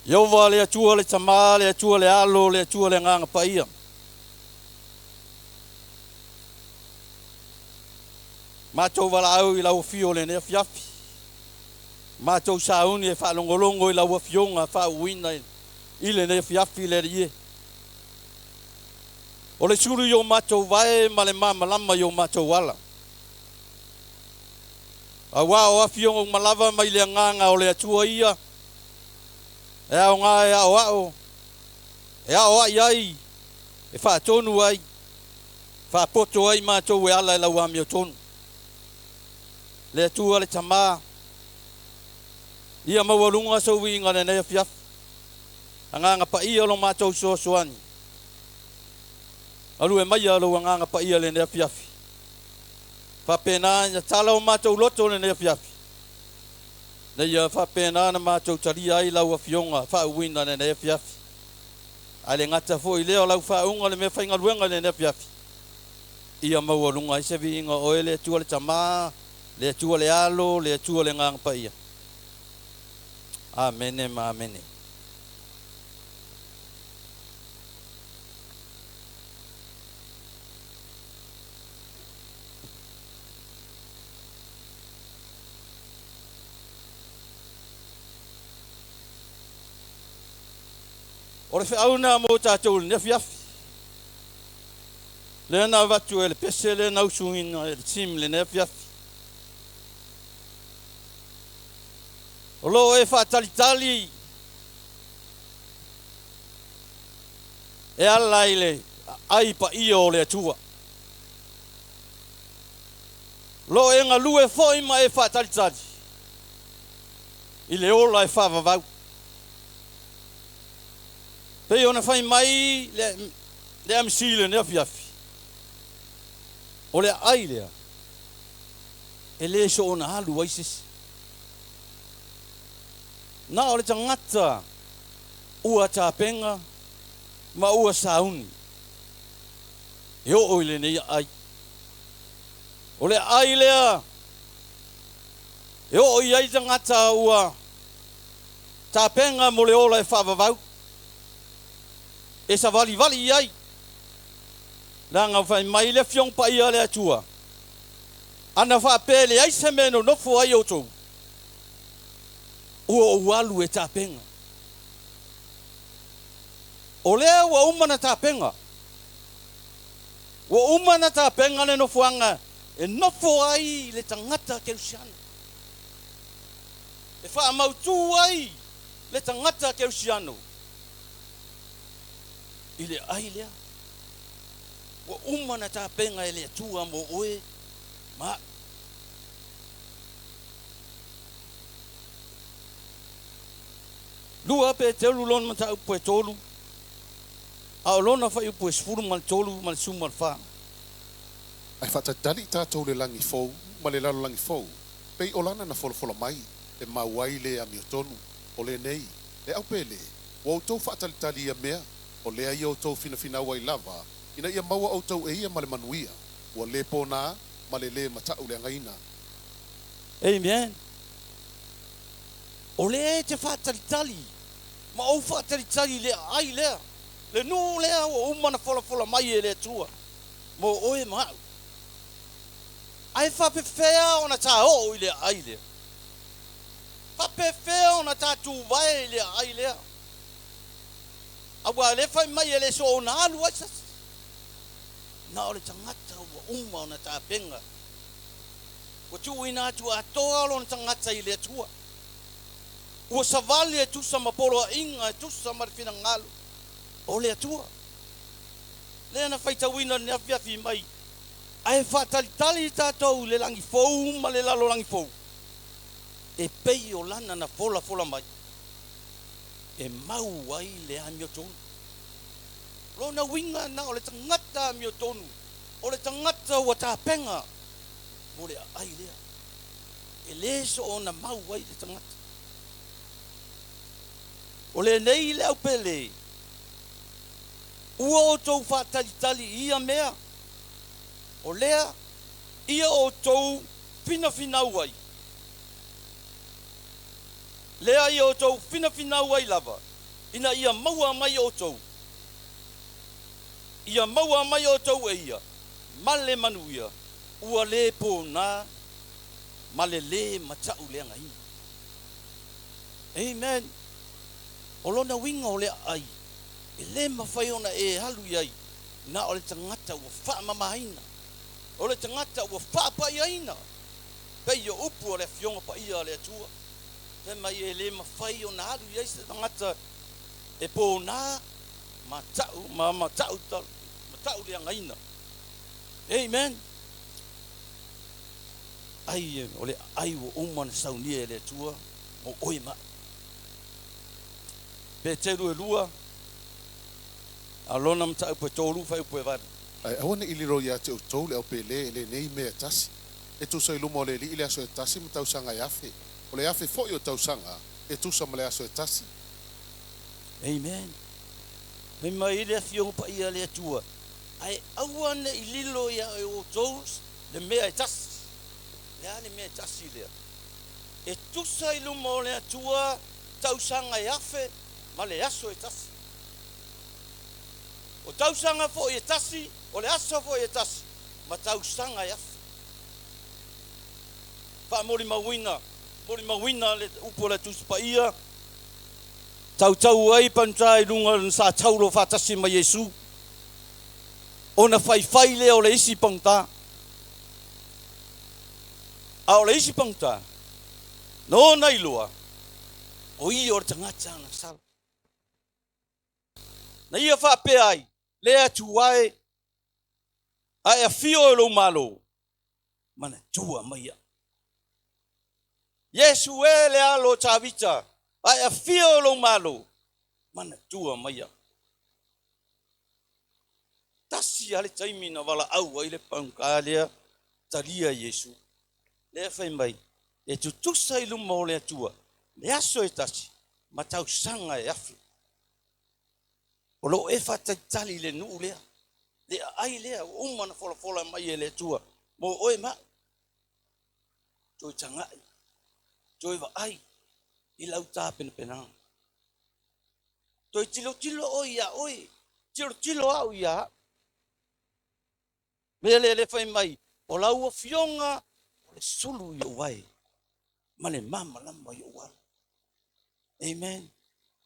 S4: Ieova le Atua le Tama, le Atua le Alo, le Atua le Agaga Paia. Matou valaau i lau afio o lenei afiafi. Matou sauni e faalogologo i lau afioga faauuina i lenei afiafi le Alii e. O le sulu i o matou vae ma le malamalama i o matou ala. Auā o afioga uma lava mai le Agaga o le Atua ia, e aoga e aoao, e aoai ai, e faatonu ai, faapoto ai matou e ala i lau amiotonu. Le Atua le Tama, ia maualuga sou viiga i lenei afiafi. Agaga Paia lo matou fesoasoani. Galue maia lou Agaga Paia i lenei afiafi. Faapena ina tala o matou loto i lenei afiafi, ina ia faapena ona matou talia ai lau Afioga faauuina i lenei afiafi. Ae le gata foi i lea o lau faauuga o le meafaigaluega i lenei afiafi, ia maualuga ai se viiga o Oe le Atua le Tama, le Atua le Alo, le Atua le Agaga Paia. Amene ma amene. O le feau lena mo tatou i lenei afiafi. Lea na avatu e le pese lea na usuina e le team i lenei afiafi. O lo o e faatalitali e ala i le aai paia o le Atua. O lo o e galue foi ma e faatalitali i le ola e faavavau. Pei ona fai mai le MC i lenei afiafi, o le aai lea e le soona alu ai se isi. Na o le tagata ua tapena ma ua sauni e oo i lenei aai. O le aai lea e oo i ai tagata ua tapena mo le ola e faavavau, e savalivali i ai, leaga fai mai le Afioga Paia a le Atua, Ana faapea e leai se mea e nonofo ai outou, ua ou alu e tapena. O lea ua uma na tapena. Ua uma na tapena le nofoaga e nofo ai le tagata kerisiano. E faamautū ai le tagata kerisiano i le ai lea. Ua uma na tapena e le Atua mo oe ma aʻu. 2 Peteru lona mataupu e tolu, a o lona fuaiupu e 13 ma le 14.
S6: Ae faatalitali tatou i le lagi fou ma le lalolagi fou, pei o lana na folafola mai, e mau ai le amiotonu, o lenei, le au pele, ua outou faatalitali ia mea, o lea ia outou finafinau ai lava, ina ia maua outou e ia ma le manuia, ua le pona ma le lē mataʻuleagaina.
S4: Amen. O lea e te faatalitali ma ou faatalitali i le aai lea, le nuu lea ua uma ona folafola mai e le Atua mo oe ma aʻu. Ae faapefea ona ta oo i le aai lea? Faapefea ona ta tuvae i le aai lea? Aua o lea e fai mai e le soona alu ai se isi. Na o le tagata ua uma ona tapena, ua tuuina atu atoa lona tagata i le Atua. Ua savali e tusa ma poloaiga, e tusa ma le finagalo o le Atua.
S7: Lea na faitauina i le afiafi mai, ae faatalitali tatou i le lagi fou ma le lalolagi fou, e pei o lana na folafola mai, e mau ai le amiotonu. O lona uiga na o le tagata amiotonu, o le tagata ua tapena mo le aai lea, e le soona mau ai le tagata. O lenei le aupele, ua outou faatalitali i ia mea, o lea ia outou finafinau ai, lea ia outou finafinau ai lava, ina ia maua mai outou, ia maua mai outou e ia, ma le manuia, ua le pona ma le lē matauleagaina. Amen. O lona uiga o le aai, e lē mafai ona e alu i ai na o le tagata ua faamamaina, o le tagata ua faapaiaina, pei o upu a le Afioga Paia a le Atua, fai mai e lē mafai ona alu i ai se tagata e pona ma ta'u ma mata'u matauleagaina. Amen. Ai o le aai ua uma ona saunia e le Atua mo oe ma a'u. Peteru e 2, a lona mataupu e 3 fuaiupu e 8.
S6: Ae aua ne i lilo ia te outou le aupele e lenei mea e tasi, e tusa i luma o le Alii le aso e tasi ma tausaga e afe, o le afe foi o tausaga e tusa ma le aso e tasi.
S7: Amen. Fai mai le Afioga Paia a le Atua, ae aua ne i lilo ia outou le mea e tasi. Le a le mea e tasi lea? E tusa i luma o le Atua tausaga e afe ma le aso e tasi. O tausaga foi e tasi, o le aso foi e tasi, ma tausaga e afe. Faamolimauina, molimauina le upu o le Tusi Paia, tautau ai pagota i luga na sa taulo faatasi ma Iesu, ona faifai lea o le isi pagota. A o le isi pagota, na ona iloa, o ia o le tagata agasala. Na ia faapea ai, le Atua e, a e afio e lou Malo, manatua mai iaʻu. Iesu e le alo o Tavita, a e afio e lou Malo, manatua mai iaʻu. Tasi lava le taimi na valaau ai le pagota lea, talia Iesu. Lea fai mai, e tutusa i luma o le Atua, le aso e tasi, ma tausaga e afe. O lo o e faatalitali i le nuu lea, le aai lea ua uma ona folafola mai e le Atua mo oe ma a'u. Toe tagai, toe vaai i lau tapenapenaga. Toe tilotilo oe ia oe, tilotilo a'u ia a'u. Mea lea le fai mai, o lau Afioga o le sulu i ou ae ma le malamalama i ou alo. Amen.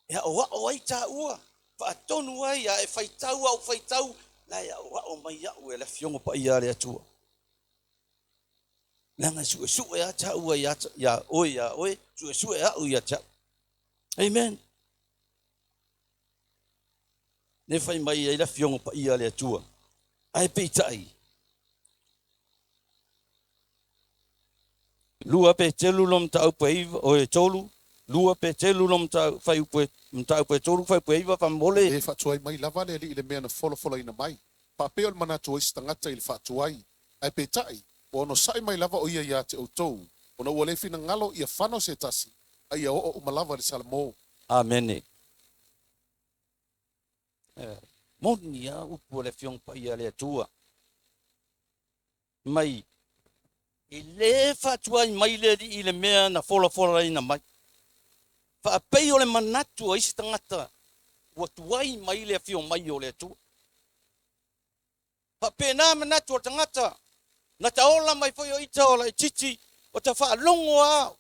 S7: E aʻoaʻo ai taua, faatonu ai, a e faitau au faitau, la e aʻoaʻo mai au e le Afioga Paia a le Atua. Leaga e suesue a taua ia oe ia oe, suesue au ia te au. Amen. Le fai mai ai le Afioga Paia a le Atua. Ae peitai, 2 Peteru lo mataupu e 9, o e 3, 2 Peteru lo fuaiupu mataupu e 3 fuaiupu e 9 faamolemole.
S6: E faatuai mai lava le Alii i le mea na folafolaina mai, faapea o le manatu o isi tagata i le faatuai, ae peitai, ua onosai mai lava o ia ia te outou, ona ua le finagalo ia fano se tasi, a ia oo uma lava i le salamo.
S7: Amene. Moni a upu o le Afioga Paia a le Atua. Mai, e lē faatuai mai le Alii i le mea na folafolaina mai. Faapei o le manatu a isi tagata ua tuai mai le afio mai o le Atua. Faapena manatu o le tagata, na taola mai foi o ita o laitiiti, o ta faalogo a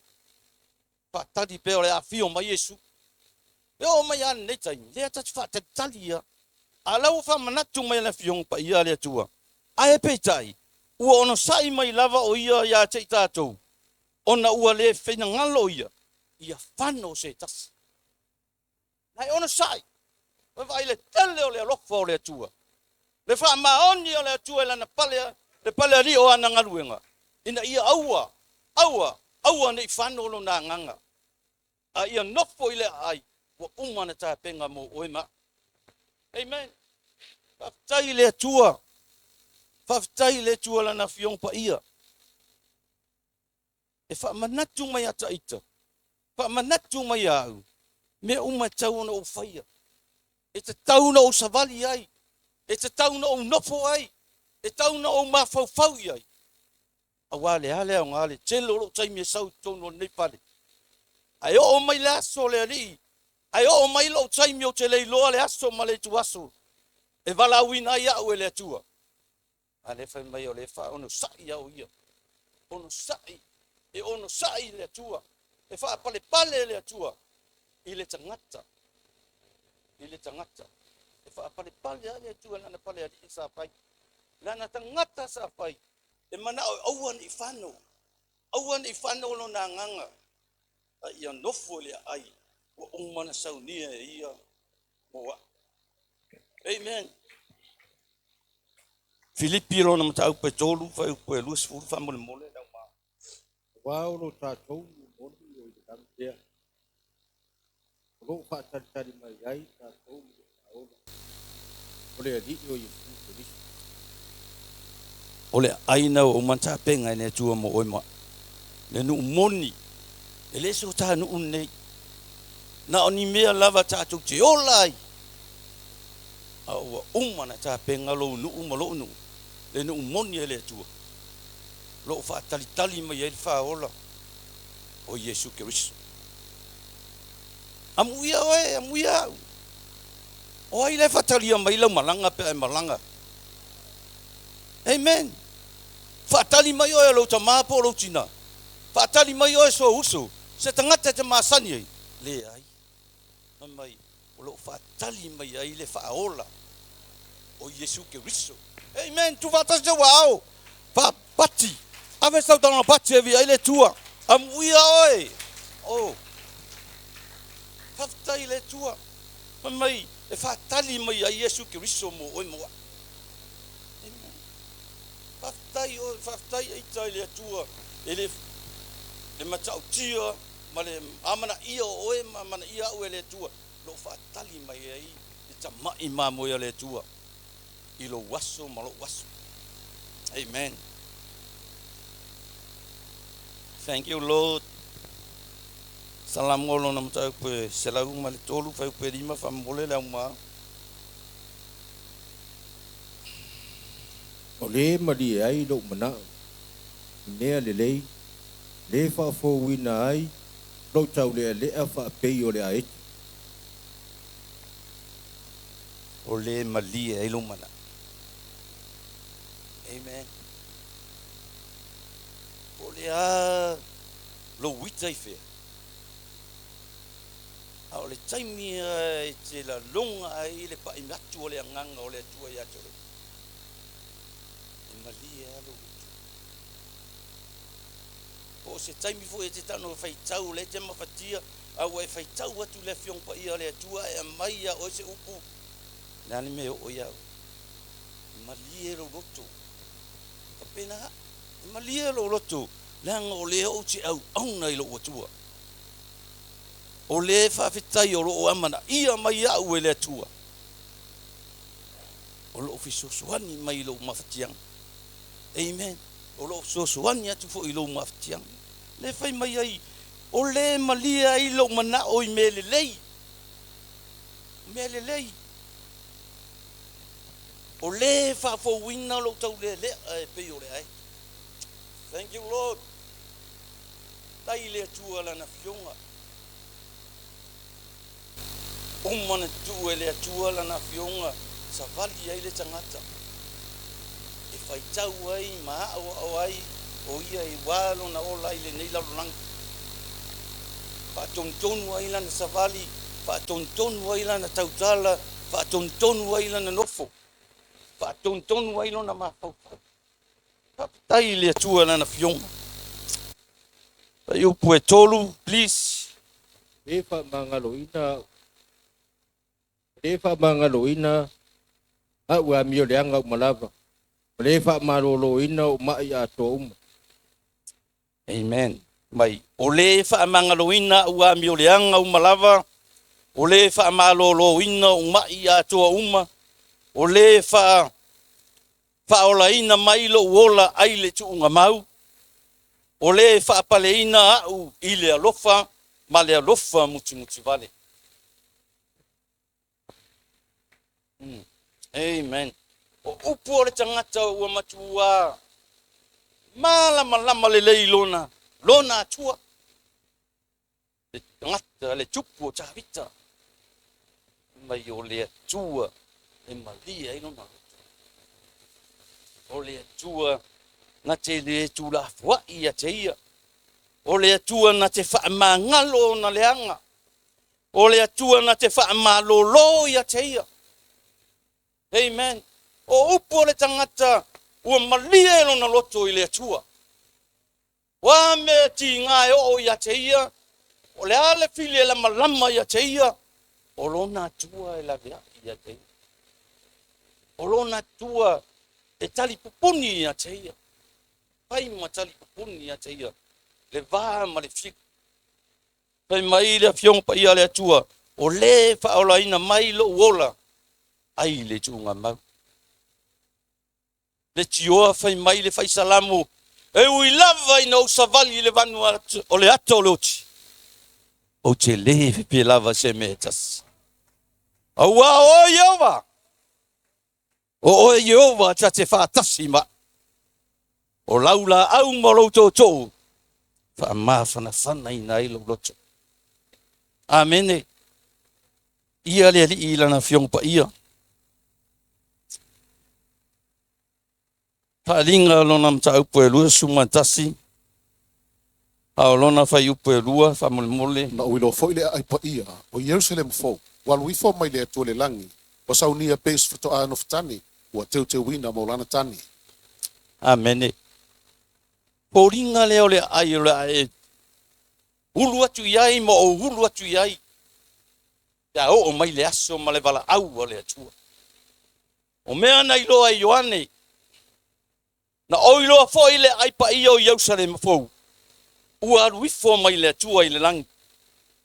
S7: faatali pea o le afio mai Iesu. E oo mai lava lenei taimi, lea ta te faatalitali ia. A la ua faamanatu mai e le Afioga Paia a le Atua. Ae peitai, ua onosai mai lava o ia ia te i tatou, ona ua le finagalo ia, ia fano se tasi. Na e onosai, ua vaai le tele o le alofa o le Atua. Le faamaoni o le Atua i lana pale, le pale alii o ana galuega, ina ia aua, aua, aua ne i fano lona agaga, a ia nofo i le aai ua uma ona tapena mo oe ma au. Amen. Faafetai i le Atua. Faafetai i le Atua Lana Afioga Paia. E faamanatu mai ia Taita, faamanatu mai ia au, mea uma e tatau ona ou faia. E tatau ona ou savali ai, e tatau ona ou nofo ai, e tatau ona ou mafaufau i ai. Aua le a le aoga le tele o lou taimi e sau i totonu o lenei fale. Ae oo mai le aso o le Alii, ae oo mai lou taimi ou te le iloa le aso ma le ituaso e valaauina ai au e le Atua. A lea fai mai o lea e faaonosai au ia. Onosai, e onosai le Atua, e faapalepale le Atua i le tagata, i le tagata. E faapalepale lava le Atua i lana palealii sa fai, lana tagata sa fai. E manao e aua ne i fano, aua ne i fano lona agaga, a ia nofo i le aai ua uma ona saunia e ia mo au. Amen. Filipi lona mataupu e 3, fuaiupu e 20 faamolemole lau ma.
S8: Aua o lo tatou nuu moni o i le lagi lea, o lo o faatalitali mai ai tatou i le Faaola, o le Alii o Iesu Keriso.
S7: O le aai na ua uma ona tapena e le Atua mo oe ma au. Le nuu moni, e le so ta nuu lenei. Na o ni mea lava tatou te ola ai, a ua uma ona tapena lou nuu ma lou nuu, le nuu moni a le Atua, o lo o faatalitali mai ai le Faaola o Iesu Keriso. Amuia oe, amuia au. O ai la e faatalia mai lau malaga pe a e malaga? Amen. Faatali mai oe e lou tama po o lou tina. Faatali mai oe sou uso, se tagata e te masani ai. Leai. Fai mai, o lo o faatali mai ai le Faaola o Iesu Keriso. Amen. Tuufaatasi sau aao. Faapati. Ave sau taga pati e via ai le Atua. Amuia oe. Oh. Faafetai i le Atua. Fai mai, e faatali mai ai Iesu Keriso mo oe mo au. Amen. Faafetai oe, faafetai ita i le Atua e le le matautia ma le amanaia o oe ma amanaia au e le Atua, o lo o faatali mai ai le tamai mamoe a le Atua i lou aso ma lou aso. Amen. Thank you, Lord. Salamo lona mataupu e 103, fuaiupu e 5, faamolemole le auma.
S8: O le malie ai lou manao i mea lelei, le faafouina ai lou taulealea faapei o le aeti.
S7: O le malie ai lou manao. Amen. Po o le a lou ita i fea, a o le taimi e te laloga ai le pai atu o le agaga o le Atua ia te oe, e malie lava lou loto. Po o se taimi foi e te tago e faitau, o lea e te mafatia, a ua e faitau atu i le Afioga Paia a le Atua ae aumai ia oe se upu, o le a le mea e oo ia oe? E malie lou loto. Faapena, e malie lou loto, leaga o lea ou te auauna i lou Atua. O lea e faafetai o lo o amanaia mai au e le Atua. O lo o fesoasoani mai i lou mafatiaga. Amen. O lo o fesoasoani atu foi i lou mafatiaga. Lea e fai mai ai, o lea e malie ai lou manao i mea lelei. Mea lelei. O lea e faafouina lou taulealea e pei o le ae. Thank you, Lord. Tai i le Atua Lana Afioga. Uma ona tuu e le Atua Lana Afioga savali ai le tagata e faitau ai ma aoao ai o ia i wā lona ola i lenei lalolagi. Faatonutonu ai lana savali, faatonutonu ai lana tautala, faatonutonu ai lana nofo, faatonutonu ai lona mafaufau. Faafetai i le Atua Lana Afioga. Fuaiupu e 3, please.
S8: Le faamagaloina, le faamagaloina A'u e amioleaga uma lava, ma lē faamalōlōina o'u ma'i atoa uma.
S7: Amen. Mai, o lē faamagaloina a'u amioleaga uma lava, o lē faamalōlōina o'u ma'i atoa uma, o lē faa faaolaina mai lo'u ola ai le tuuga mau, o lē faapaleina a'u i le alofa ma le alofa mutimuti vale. Amen. O upu o le tagata ua matuā malamalama lelei lona lona Atua. Le tagata le tupu o Tavita mai o le Atua e malie ai lona loto. O le Atua na te lē tulafoa'i ia te ia. O le Atua na te faamagalo ona leaga. O le Atua na te faamalōlō ia te ia. Amen. O upu o le tagata ua malie lona loto i le Atua. O a mea tigā e oo ia te ia, o le a le fili e lamalama ia te ia, o lona Atua e laveai ia te ia. O lona Atua e talipupuni ia te ia. Fai ma talipupuni ia te ia, le va ma le fili. Fai mai le Afioga Paia a le Atua, o lē faaolaina mai lo'u ola ai le tuugamau. Le tioa fai mai le Faisalamo, e ui lava ina ou savali i le vanu o le ata o le oti, ou te lē fefe lava se mea e tasi. Auā o oe Ieova, o oe Ieova ta te faatasi ma o lau laau ma lou tootoo faamafanafanaina ai lou loto. Amene. Ia le Alii i lana Afioga Paia. Faaaliga lona mataupu e 21, a o lona fuaiupu e 2, faamolemole.
S6: Na ou iloa foi le aai paia o Ierusalema fou, ua alu ifo mai le Atua i le lagi, ua saunia pei o se fatoā nofotane ua teuteuina mo lana tane.
S7: Amene. Foliga lea o le aai o le a e ulu atu i ai ma ou ulu atu i ai, pe a oo mai le aso ma le valaau a le Atua. O mea na iloa e Ioane, na ou iloa foi le aai paia o Ierusalema fou, ua alu ifo mai le Atua i le lagi,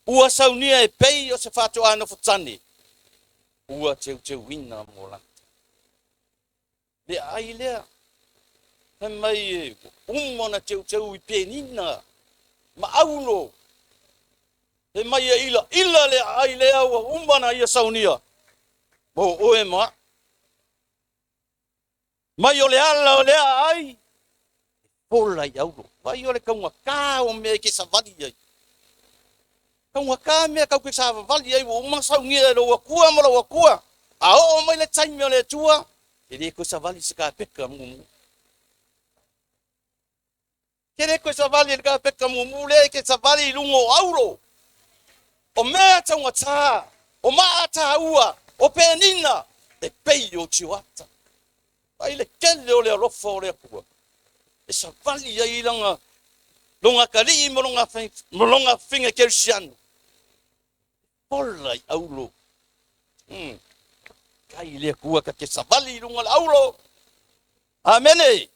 S7: ua saunia e pei o se faatoā nofotane, ua teuteuina mo lana. Le aai lea, fai mai e uma ona teuteu i penina ma aulo. Fai mai e ilaila le aai lea ua uma na ia saunia mo oe ma a'u. Mai o le ala o lea aai, e fola i aulo. Vai o le taugatā o mea e ke savali ai. Taugata mea tatou te savavali ai ua uma ona saunia e lou Atua ma lou Atua. A oo mai le taimi o le Atua, e le toe savali i se kapeka mumu. Ke le toe savali i le kapeka mumu lea e te savali i luga o aulo. O mea taugata, o maa taua, o penina, e pei o tioata. Ai le tele o le alofa o le Atua e savali ai lana lona atalii ma lona afafine kerisiano. Ola i aulo. Kai le Atua ta te savali i luga o le aulo. Amene.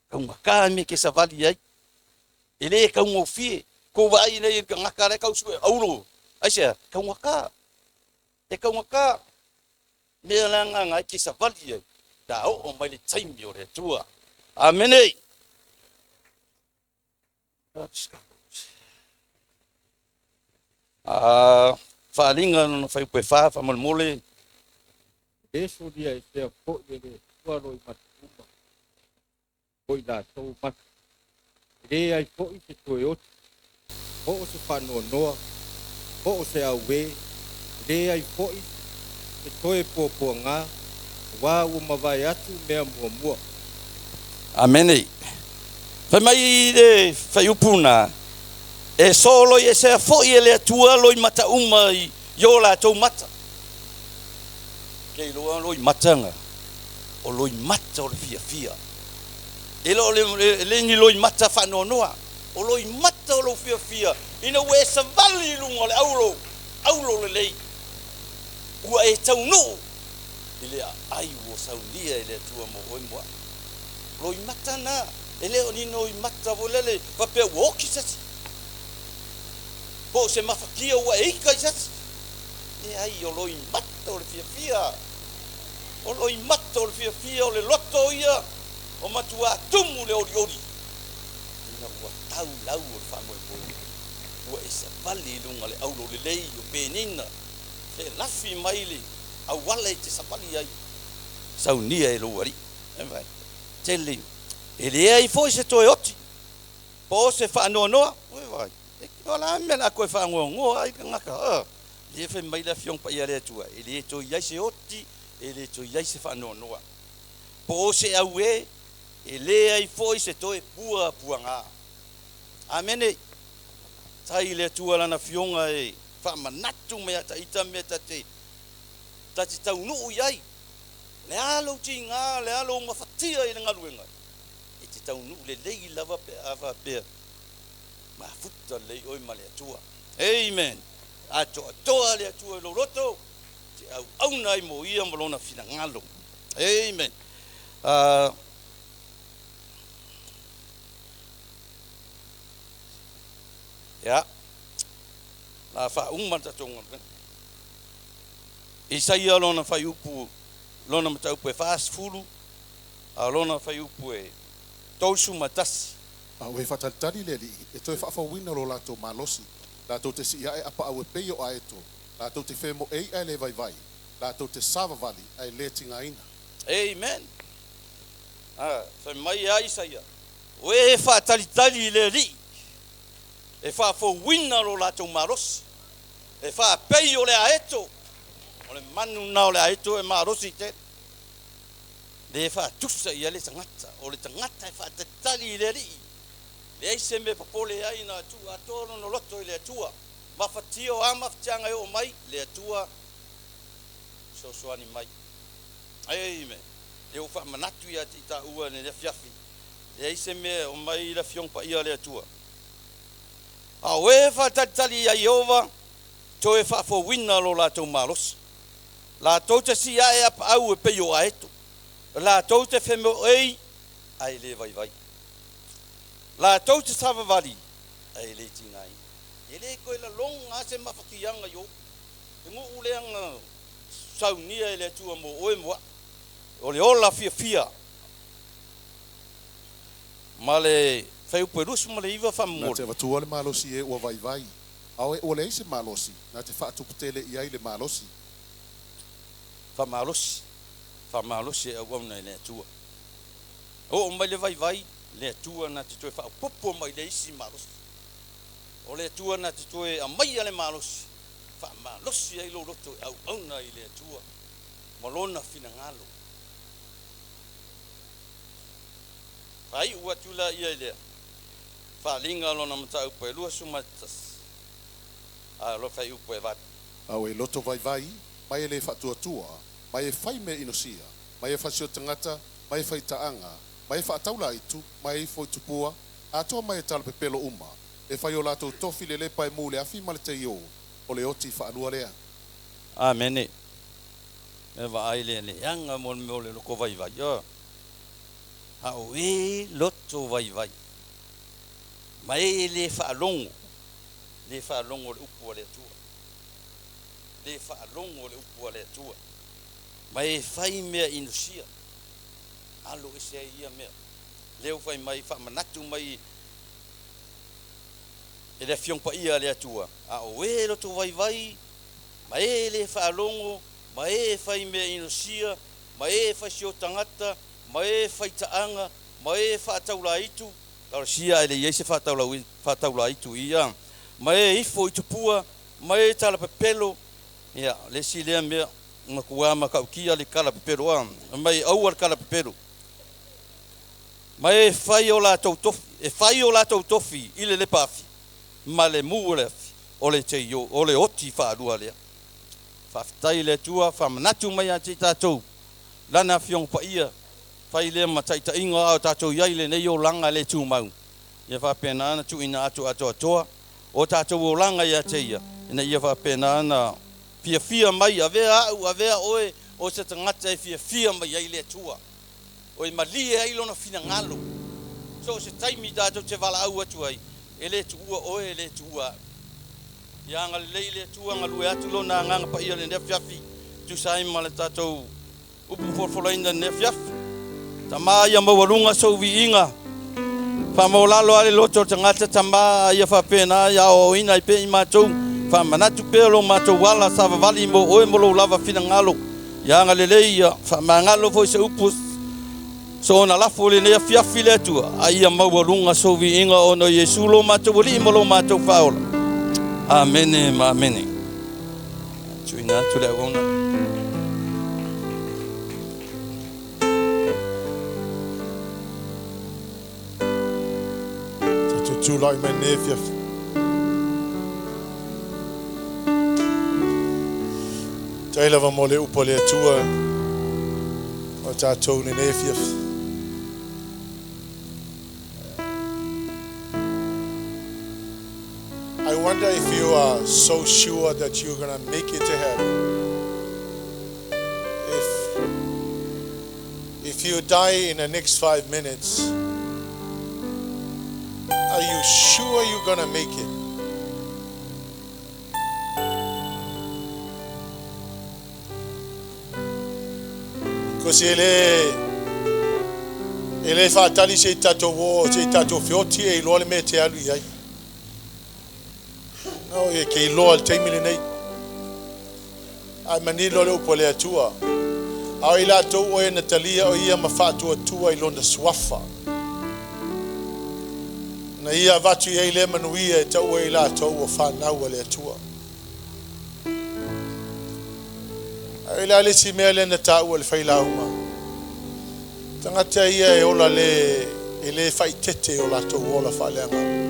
S7: Taugata mea e te savali ai. E lē taugofie. Kou vaai nei i le tagata la e tau sue aulo. Aisea? Taugata. E taugata. Mea la agaga ai te savali ai pe a oo mai le taimi o le Atua. Amene. A faaaliga lona fuaiupu e 4, faamolemole.
S8: E lē soliaesea foi e le Atua loimata uma o i latou mata. E lē ai foi se toe oti, po o se faanoanoa, po o se auē, e lē ai foi se toe puapuagā, auā ua mavae atu mea muamua.
S7: Amene. Fai mai le fuaiupu na, e soloiesea foi e le Atua loimata uma i o latou mata. Ke iloa loimata o loimata o le fiafia. E le o le ni loimata faanoanoa, o loimata o lou fiafia ina ua e savali i luga o le aulo, aulo lelei. Ua e taunuu. i le aai ua saunia e le Atua mo oe mo a'u. Loimata na, e le o ni loimata foi lele faapea ua oti se isi, po o se mafatia ua e ita i se isi. Leai, o loimata o le fiafia, o loimata o le fiafia, o le loto ia o matuā tumu le olioli ina ua tau lau o le faamoemoe, ua e savali i luga o le aulolelei o penina, felafi mai le auala e te savali ai, saunia e lou Alii. E tele, e leai foi se toe oti, po o se faanoanoa. O le a le mea o le a toe faanoanoa ai le tagata? Lea fai mai le Afioga Paia a le Atua, e le toe i ai se oti, e le toe i ai se faanoanoa, po o se auē, e leai foi se toe puapuaga. Amene. Tai le Atua Lana Afioga e faamanatu mai ia taita mea ta te ta te taunuu i ai. O le a lou tiga, o le a lou mafatia i le galuega, e te taunuu lelei lava pe a faapea mafuta lelei oe ma le Atua. Amen. Atoatoa le Atua i lou loto, e te auauna ai mo Ia ma Lona finagalo. Amen. Ia, la faauma le tatou galuega. Isaia lona fuaiupu, lona mataupu e 40, a o lona fuaiupu e 31.
S6: A o e faatalitali le Alii e toe faafouina lo latou malosi, latou te sii ae apaau e pei o aeto, latou te femoei ae le vaivai, latou te savavali ae le tigaina.
S7: Amen. Fai mai ia Isaia, o e faatalitali i le Alii e faafouina lo latou malosi, e faapei o le aeto, o le manu na o le aeto e malosi tele. Le faatusa i ai le tagata, o le tagata e faatalitali i le Alii, leai se mea popole ai na tuu atoa lona loto i le Atua. Mafatia o a mafatiaga e oo mai, le Atua fesoasoani mai. Amen. Lea ua faamanatu ia te i taua i le afiafi, leai se mea e omai i le Afioga Paia a le Atua. A o e faatalitali ia Ieova, toe faafouina lo latou malosi. Latou te sii ae apaau e pei o aeto, latou te femoei ae le vaivai. Latou te savavali ae le tigaina. E le toe laloga se mafatiaga i ou. E nuu lea na saunia e le Atua mo oe mo a'u, o le ola fiafia. Ma le fuaiupu e 29
S6: Na
S7: faamolemole.
S6: te avatua le malosi i e ua vaivai, a o e ua leai se malosi, na te faatuputele i ai le malosi.
S7: Faamalosi, faamalosi e auauna i le Atua. Oo mai le vaivai, le Atua na te toe faaopoopo mai le isi malosi. O le Atua na te toe aumaia le malosi, faamalosi ai lou loto e auauna i le Atua ma Lona finagalo. Faaiu atu laia i lea faaaliga lona mataupu e 21, a o lo fuaiupu e 8.
S6: A o e loto vaivai, ma e le faatuatua, ma e fai mea inosia, ma e fasio tagata, ma e faitaaga, ma e faataula aitu, ma e ifo i tupua, atoa ma e talapepelo uma, e fai o latou tofi le lepa e mu i le afi ma le teio, o le oti faalua lea.
S7: Amene. E vaai le leaga mo le mea o le loto vaivai. A o e loto vaivai, ma e le faalogo, le faalogo le upu a le Atua, le faalogo le upu a le Atua, ma e fai mea inosia, alo ese ai ia mea. Lea ua fai mai, faamanatu mai e le Afioga Paia a le Atua, a o e loto vaivai, ma e le faalogo, ma e fai mea inosia, ma e faisio tagata, ma e faitaaga, ma e faataulaitu, talosia e le i ai se faataulaitu ia, ma e ifo i tupua, ma e talapepelo. Ia, le isi lea mea, matua matautia le talapepelo a, mai aua le talapepelo. Ma e fai o latou tofi, e fai o latou tofi i le lepa afi, ma le mu o le afi, o le teio, o le oti faalua lea. Faafetai le Atua, faamanatu mai ia te i tatou, Lana Afioga Paia, fai lea ma taitaiga a o tatou i ai lenei olaga le tumau. Ia faapena ona tuuina atu atoatoa o tatou olaga ia te Ia, ina ia faapena ona fiafia mai, avea au, avea oe, O se tagata e fiafia mai ai le Atua. O e malie ai lona finagalo. So o se taimi tatou te valaau atu ai, e le tuua oe, e le tuua au. Ia agalelei le Atua, galue atu lona agaga paia i lenei afiafi, tusa ai ma le tatou upu folafolaina i lenei afiafi. Tama ia maualuga sou viiga, faamaualalo lava le loto o le tagata, Tama, a ia faapena ia aoaoina ai pea i matou, faamanatu pea lo matou ala savavali mo oe mo lou lava finagalo. Ia agalelei, ia faamagalo foi se upu soona lafo i lenei afiafi le Atua, a ia maualuga sou viiga ona o Iesu lo matou Alii ma lo matou Faaola. Amene ma amene. Tuuina atu le auauna.
S4: Tatou tulai mai lenei afiafi. Faafetai lava mo le upu a le Atua o tatou i lenei afiafi. I wonder if you are so sure that you're going to make it to heaven. If you die in the next 5 minutes, are you sure you're going to make it? Because e le e le faatali se i tatou o se i tatou feoti e iloa le mea e te alu i ai. No, e ke iloa le taimi lenei. Ae manino le upu a le Atua. A o i latou o e na talia o ia ma faatuatua i lona suafa. Na ia avatu i ai lea manuia e taua i latou o fanau a le Atua. A o le a le isi mea lea na taua e le failauga. Tagata ia e ola le e le faaeteete i o latou ola faaleagaga.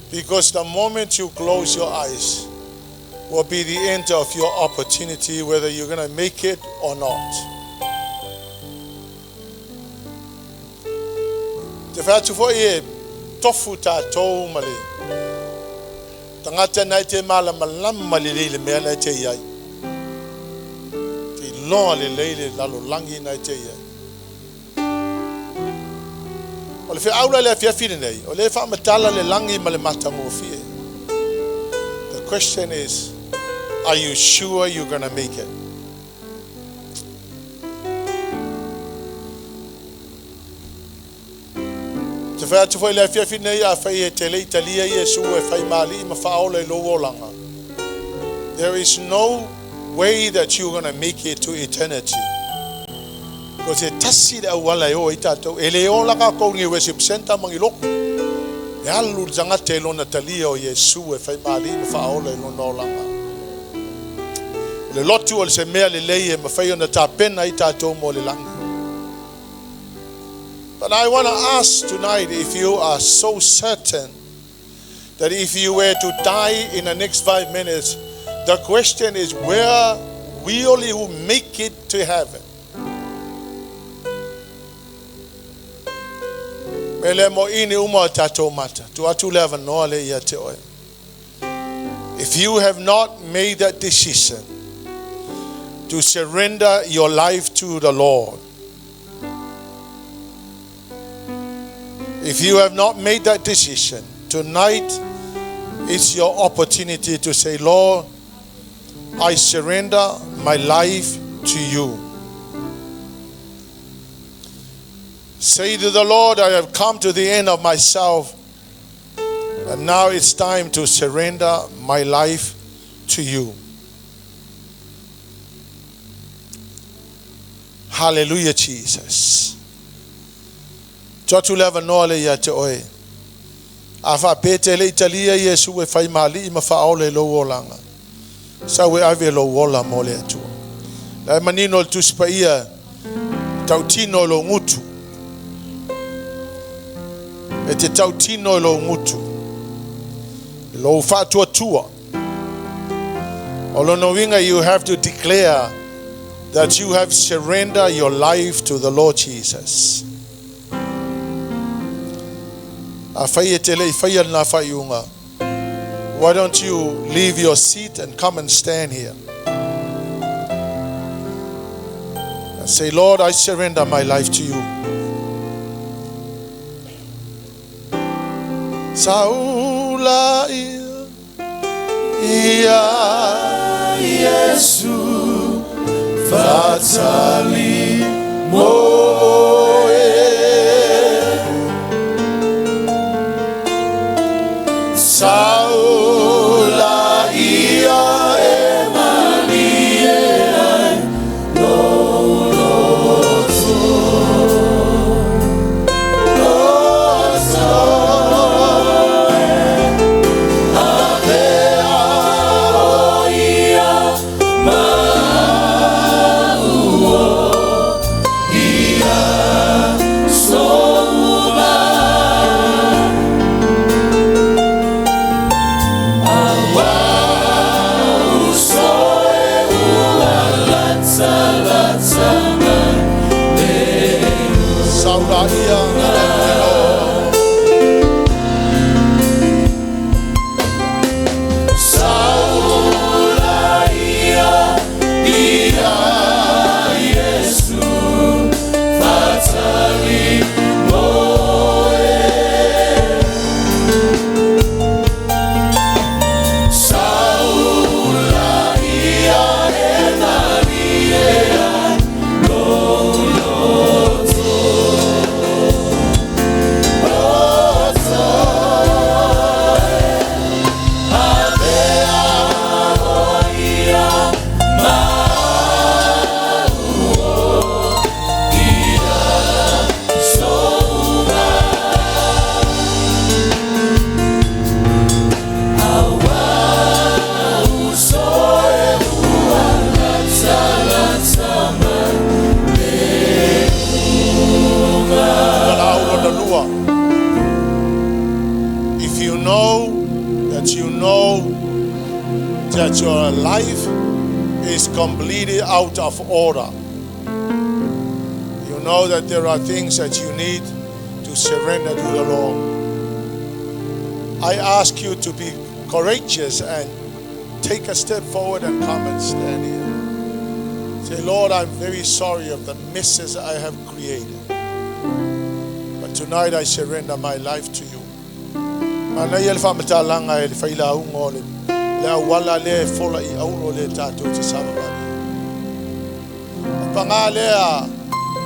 S4: Because the moment you close your eyes will be the end of your opportunity, whether you're going to make it or not. Te fai atu foi e tofu tatou ma le tagata na e te malamalama lelei le mea na e te i ai. Te iloa lelei le lalolagi na e te i ai. O le feau la i le afiafi lenei, o lea e faamatala le lagi ma le matagofie. The question is, are you sure you're gonna make it? Te fai atu foi i le afiafi lenei, afai e te le i talia Iesu e fai ma Alii ma Faaola i lou olaga, there is no way that you're gonna make it to eternity. Because e tasi le auala e o ai tatou. E le ola kakou i ni worship center ma ni lotu. E alu le tagata i lona talia o Iesu e fai ma Alii ma Faaola i lona olaga. O le lotu o le se mea lelei e mafai ona tapena ai tatou mo le lagi. But I want to ask tonight if you are so certain that if you were to die in the next 5 minutes, the question is where will you make it to heaven? Me le mo ini uma o tatou mata. Tu atu le avanoa le ia te oe. If you have not made that decision to surrender your life to the Lord, if you have not made that decision, tonight is your opportunity to say, Lord, I surrender my life to you. Say to the Lord, I have come to the end of myself, and now it's time to surrender my life to you. Hallelujah, Jesus. Tuu atu le avanoa le ia te oe. A faapea e te le i talia Iesu e fai ma Alii ma Faaola i lou olaga, sau e ave lou ola mo le Atua. La e manino le Tusi Paia, tautino i lou gutu. E te tautino i lou gutu. I lou faatuatua. O lona uiga, you have to declare that you have surrendered your life to the Lord Jesus. Afai e te le i faia lena faaiuga, Why don't you leave your seat and come and stand here? And say, Lord, I surrender my life to you. Saula ia Yesu fatali moe Saula ia e malie ai lo loto loto Avea o ia mauo ia soma. Saula ia Saula ia ia Yesu fatali moe Saula ia e malie ai lo loto loto Avea o ia mauo ia soma. Awa usoe ua latsa latsa If you know that you know that your life is completely out of order, you know that there are things that you need to surrender to the Lord. I ask you to be courageous and take a step forward and come and stand here. Say, Lord, I'm very sorry of the messes I have created. But tonight I surrender my life to you. Mana ia le whamatalanga e le whaila ungo le le awala le fola i aulo le tātou te savavali. Panga lea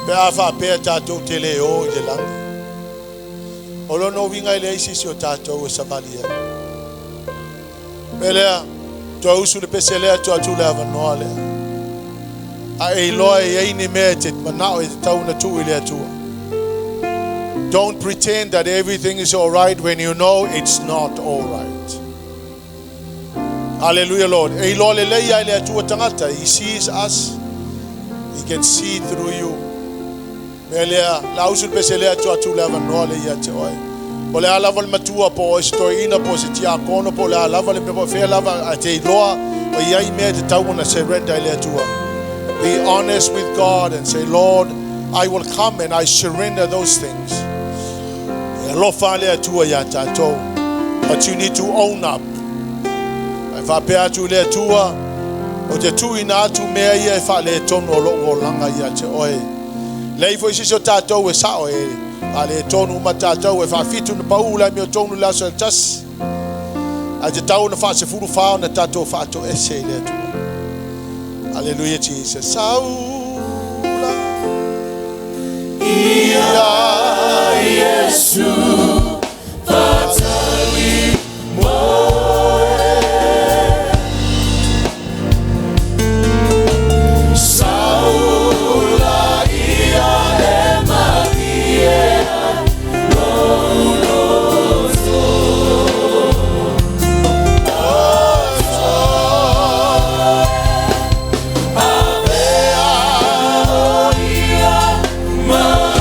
S4: pe a whapea tātou te le o i le langi. O lono winga i le isi si o tātou e savali e. Pe lea, tua usu le pese lea, tua atu le avanoa lea. A e iloa e ei ni mea te manao e te tauna tu i le atua. Don't pretend that everything is all right when you know it's not all right. Hallelujah, Lord. E iloa le leia i le atua tangata. He sees us. He can see through you. Me lea, la usu le pese lea tua atu le avanoa le ia te oe. Po le alava le matua po o se toeina po se tiakono po le alava le po fea lava a te iloa o iai mea te tau ona surrender i le atua. Be honest with God and say, Lord, I will come and I surrender those things. E alofa le atua ia tātou. But you need to own up. Ai whapea atu le atua, o te tuina atu mea ia e wha le tono o loo o langa ia te oe. Lei fo isi o tātou e sao e a le tonu ma tātou e whawhitu na paula mi o tonu la so tas. A te tau na wha se furu whao na tātou whaato ese i le atua. Hallelujah, Jesus. Saula ia Yesu fatali moe. Saula ia e malie ai lo loto. Loto. Avea o ia mauo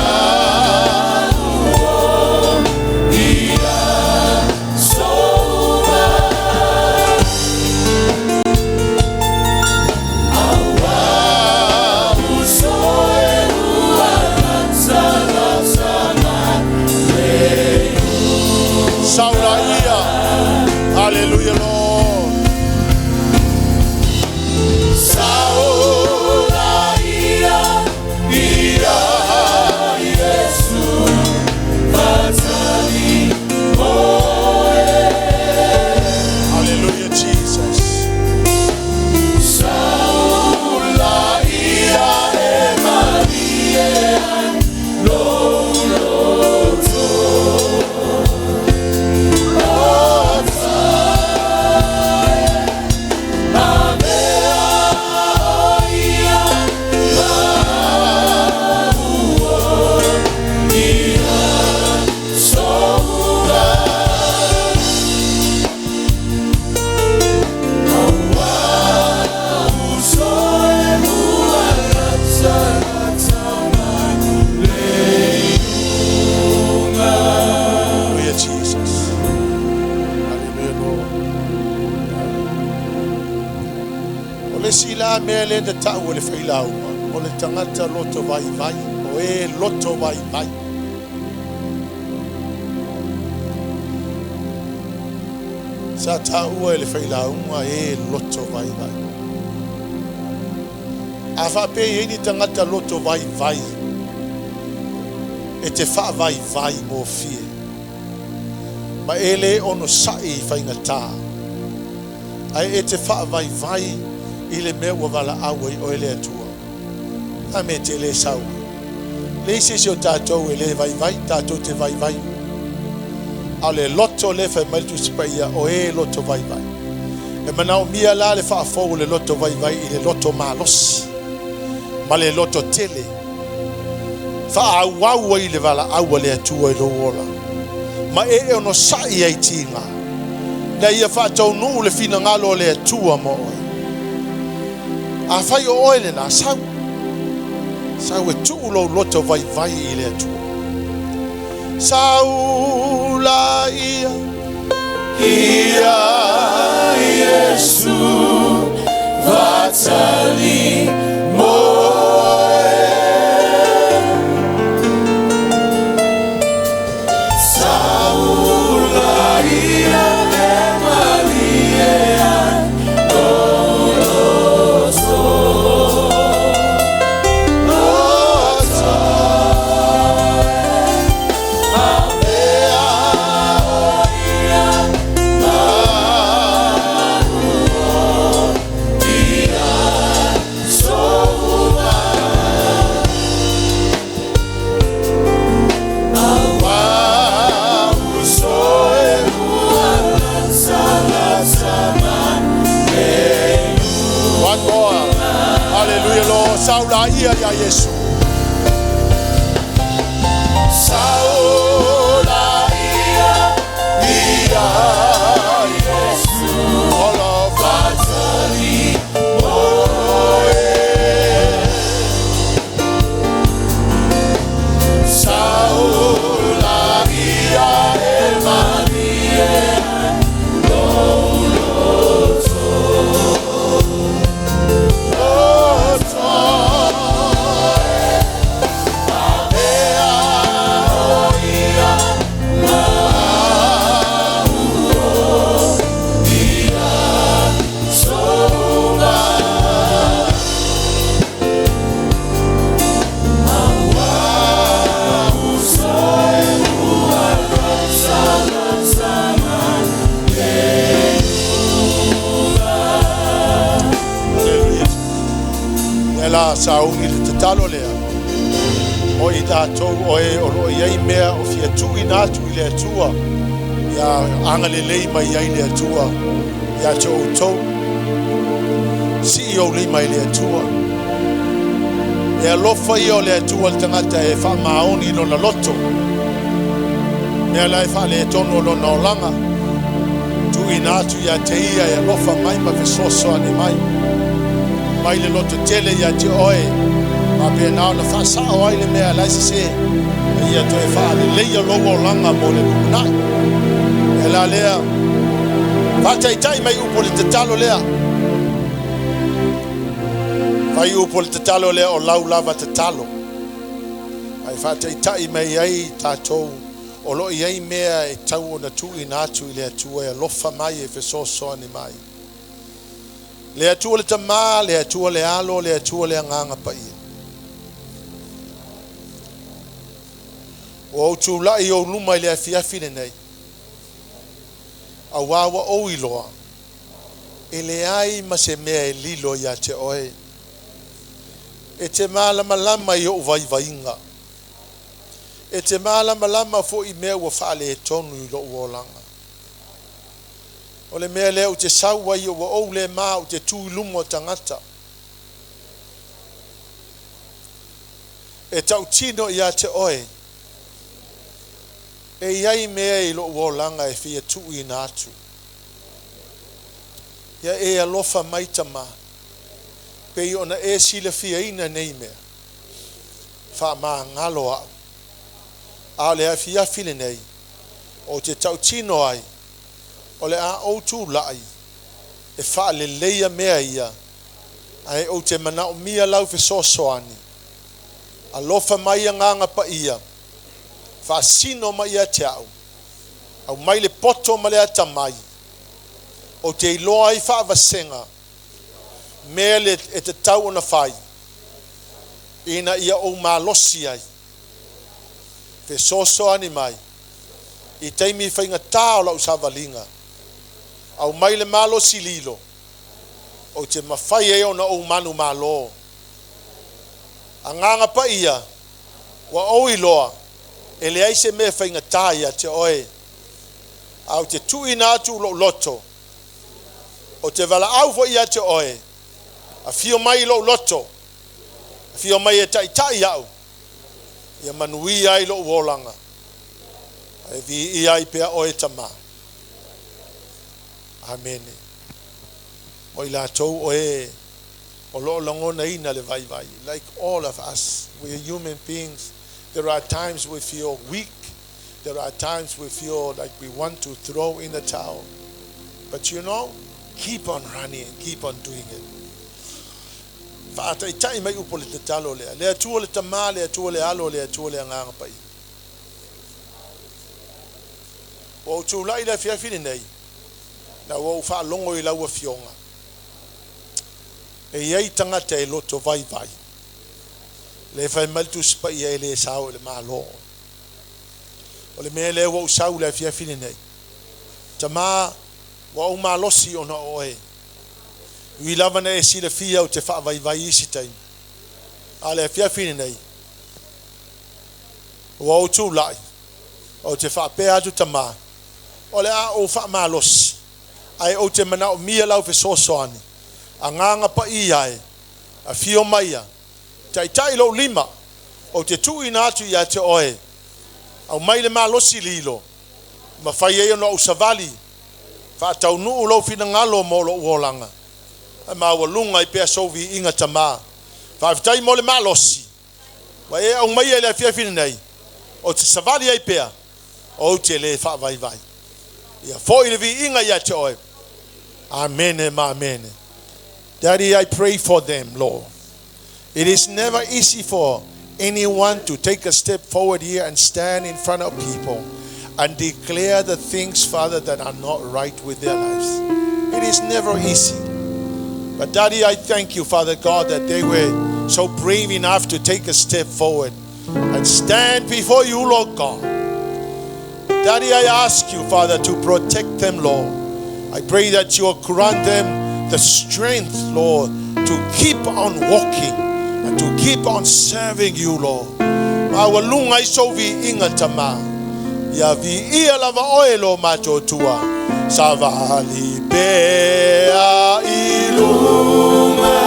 S4: a mea le na ta'u o le failauga, o le tagata loto vaivai, o e loto vaivai. Sa ta'ua e le failauga e loto vaivai. A faapea i ai ni tagata loto vaivai, e te faavaivai gofie, ma e lē onosaʻi i faigatā, ae e te faavaivai i le mea ua valaau ai oe le Atua. A me te lē sau ai. Le isi isi o tatou e lē vaivai, tatou te vaivai. A o le loto lea fai mai le Tusi Paia, o e loto vaivai. E manaomia la le faafou o le loto vaivai i le loto malosi ma le loto tele. Faaauau ai le valaau a le Atua i lou ola. Ma e onosaʻi ai tiga. Na ia faataunuu le finagalo o le Atua mo oe. Afai o oe lenā, sau. Sau e tuu lou loto vaivai i le Atua. Sau laia
S1: Ia Iesu vatali moe. Sau laia e malie ai lou loto. Loto avea o ia malu o ia souma. Aua usoe ua lasalasa mai
S4: One more. Hallelujah, Lord. Sau laia ia Iesu.
S1: Sau laia ia Iesu
S4: All of
S1: vatali moe. Sau laia e malie ai lou loto. Loto avea o ia malu o ia souma. Aua usoe ua lasalasa mai le
S4: Hallelujah. Ia la sauni le tatalo lea. O i tatou o e o loo i ai mea o fia tuuina atu i le Atua. Ia agalelei mai ai le Atua. Ia te outou. Sii ou lima i le Atua. E alofa ia o le Atua le tagata e faamaoni i lona loto. Mea la e faaletonu o lona olaga. Tuuina atu ia te ia e alofa mai ma fesoasoani mai. Mai le loto tele ia te oe. Faapena ona faasao ai le mea la e sesē. E ia toe faaleleia lou olaga mo le lumanai. E la lea. Faataitai mai upu o le tatalo lea. Fai upu o le tatalo lea o lau lava tatalo. Ai faataitai mai ai tatou o loo i ai mea e tau ona tuuina atu i le Atua e alofa mai e fesoasoani mai. Le Atua le Tamā, le Atua le Alo, le Atua le Agaga Paia. Ua ou tulai i ou luma i le afiafi lenei. Auā ua ou iloa, e leai ma se mea e lilo ia te oe. E te malamalama i ou vaivaiga. E te malamalama foi i mea ua faaletonu i lou olaga. O le mea lea ou te sau ai ua ou le ma ou te tu i luma o tagata. E tautino ia te oe. E i ai mea i lou olaga e fia tuuina atu. Ia e alofa mai Tamā. Pei ona e silafiaina nei mea. Faamagalo au. A o le afiafi lenei. Ou te tautino ai. O le a ou tulai. E faaleleia mea ia. Ae ou te manaomia lau fesoasoani. Alofa mai agaga paia. Faasino mai ia te au. Aumai le poto ma le atamai. Ou te iloa ai faavasega. Mea le e tatau ona fai. Ina ia ou malosi ai. Fesoasoani mai. I taimi faigata o lau savaliga. Aumai le malosi lilo. Ou te mafai ai ona ou manumalo. Agaga paia. Ua ou iloa. E leai se mea faigata ia te oe. Ae ou te tuuina atu lou loto. Ou te valaau foi ia te oe. Afio mai i lou loto. Afio mai e taitai au. Ia manuia ai lou olaga. Ae viia ai pea oe Tama. Amene. Mo i latou o e o lo o lagonaina le vaivai. Like all of us, we are human beings. There are times we feel weak. There are times we feel like we want to throw in the towel. But you know, keep on running and keep on doing it. Faataitai mai upu o le tatalo lea. Le Atua le Tama, le Atua le Alo, le Atua le Agaga Paia. Ua ou tulai i le afiafi lenei, na ua ou faalogo i lau afioga. E i ai tagata e loto vaivai. Lea e fai mai le Tusi Paia e le sao i le Malo. O le mea lea ua ou sau i le afiafi lenei. Tama, ua ou malosi ona o oe. E ui lava na e silafia ou te faavaivai i isi taimi. A o le afiafi lenei, ua ou tulai, ou te faapea atu Tama, o le a ou faamalosi, ae ou te manaomia lau fesoasoani. Agaga Paia e, afio maia, taitai lou lima, ou te tuuina atu ia te oe. Aumai le malosi lilo, mafai ai ona ou savali, faataunuu lou finagalo mo lou olaga. Ae maualuga ai pea sou viiga Tama. Faafetai mo le malosi ua e aumaia i le afiafi lenei, ou te savali ai pea, ou te le faavaivai. Ia foi le viiga ia te oe. Amene ma amene. Daddy, I pray for them, Lord. It is never easy for anyone to take a step forward here and stand in front of people and declare the things, Father, that are not right with their lives. It is never easy. But Daddy, I thank you, Father God, that they were so brave enough to take a step forward and stand before you, Lord God. Daddy, I ask you, Father, to protect them, Lord. I pray that you will grant them the strength, Lord, to keep on walking and to keep on serving you, Lord. Maualuga ai sou viiga Tama. Ia viia lava oe lo matou Atua. Savali pea i luga.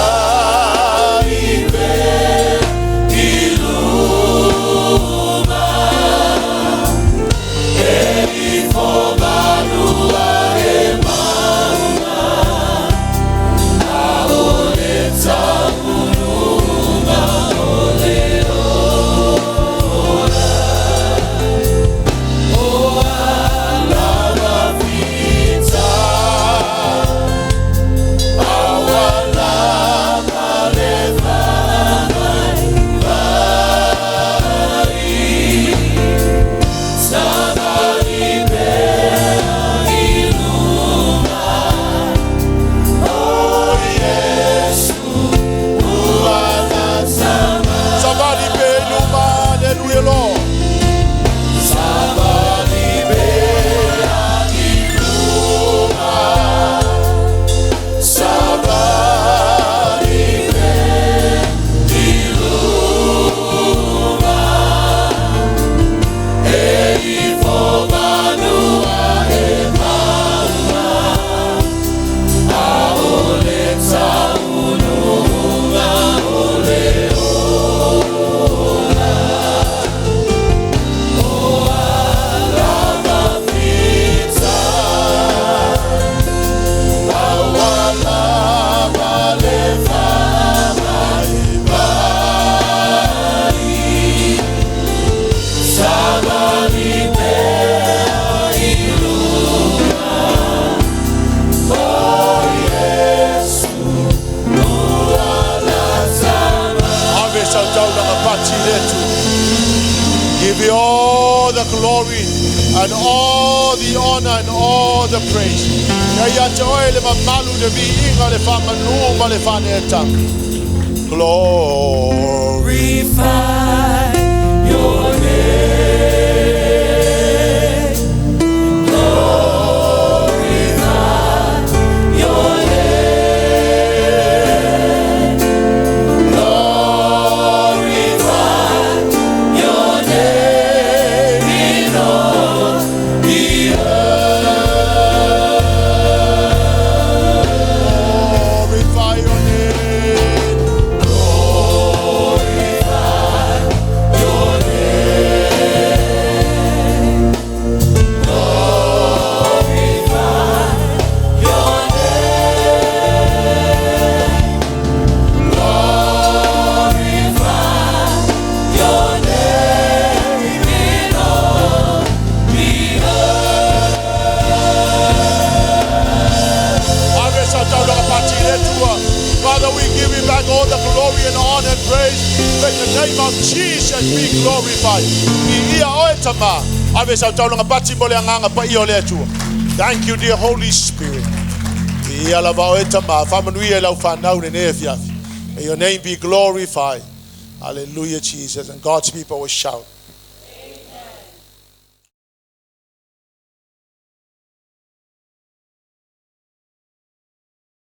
S4: Savali pea i luga. E ifo malua e mauga. A o le taunuuga o le ola. O a lau Afioga. be all the glory and all the honor and all the praise. Ia ia te oe le mamalu le viiga le whamanu ma le whaneta. Glory.
S1: Glorify your name. Glorify your name. Glorify your name in all the
S4: Glorify your name.
S1: Glorify your name. Glorify your name. Glorify your name in all the
S4: Ave sa taulaga pati le tua. Father, we give you back all the glory and honor and praise. May the name of Jesus be glorified. I ia oe tama. Ave sa taulaga pati mo le anganga pa i o le atua. Thank you, dear Holy Spirit. I ia lava oe tama. Whamanui e lau whanau ne ne fiafi. May your name be glorified. Hallelujah, Jesus. And God's people will shout.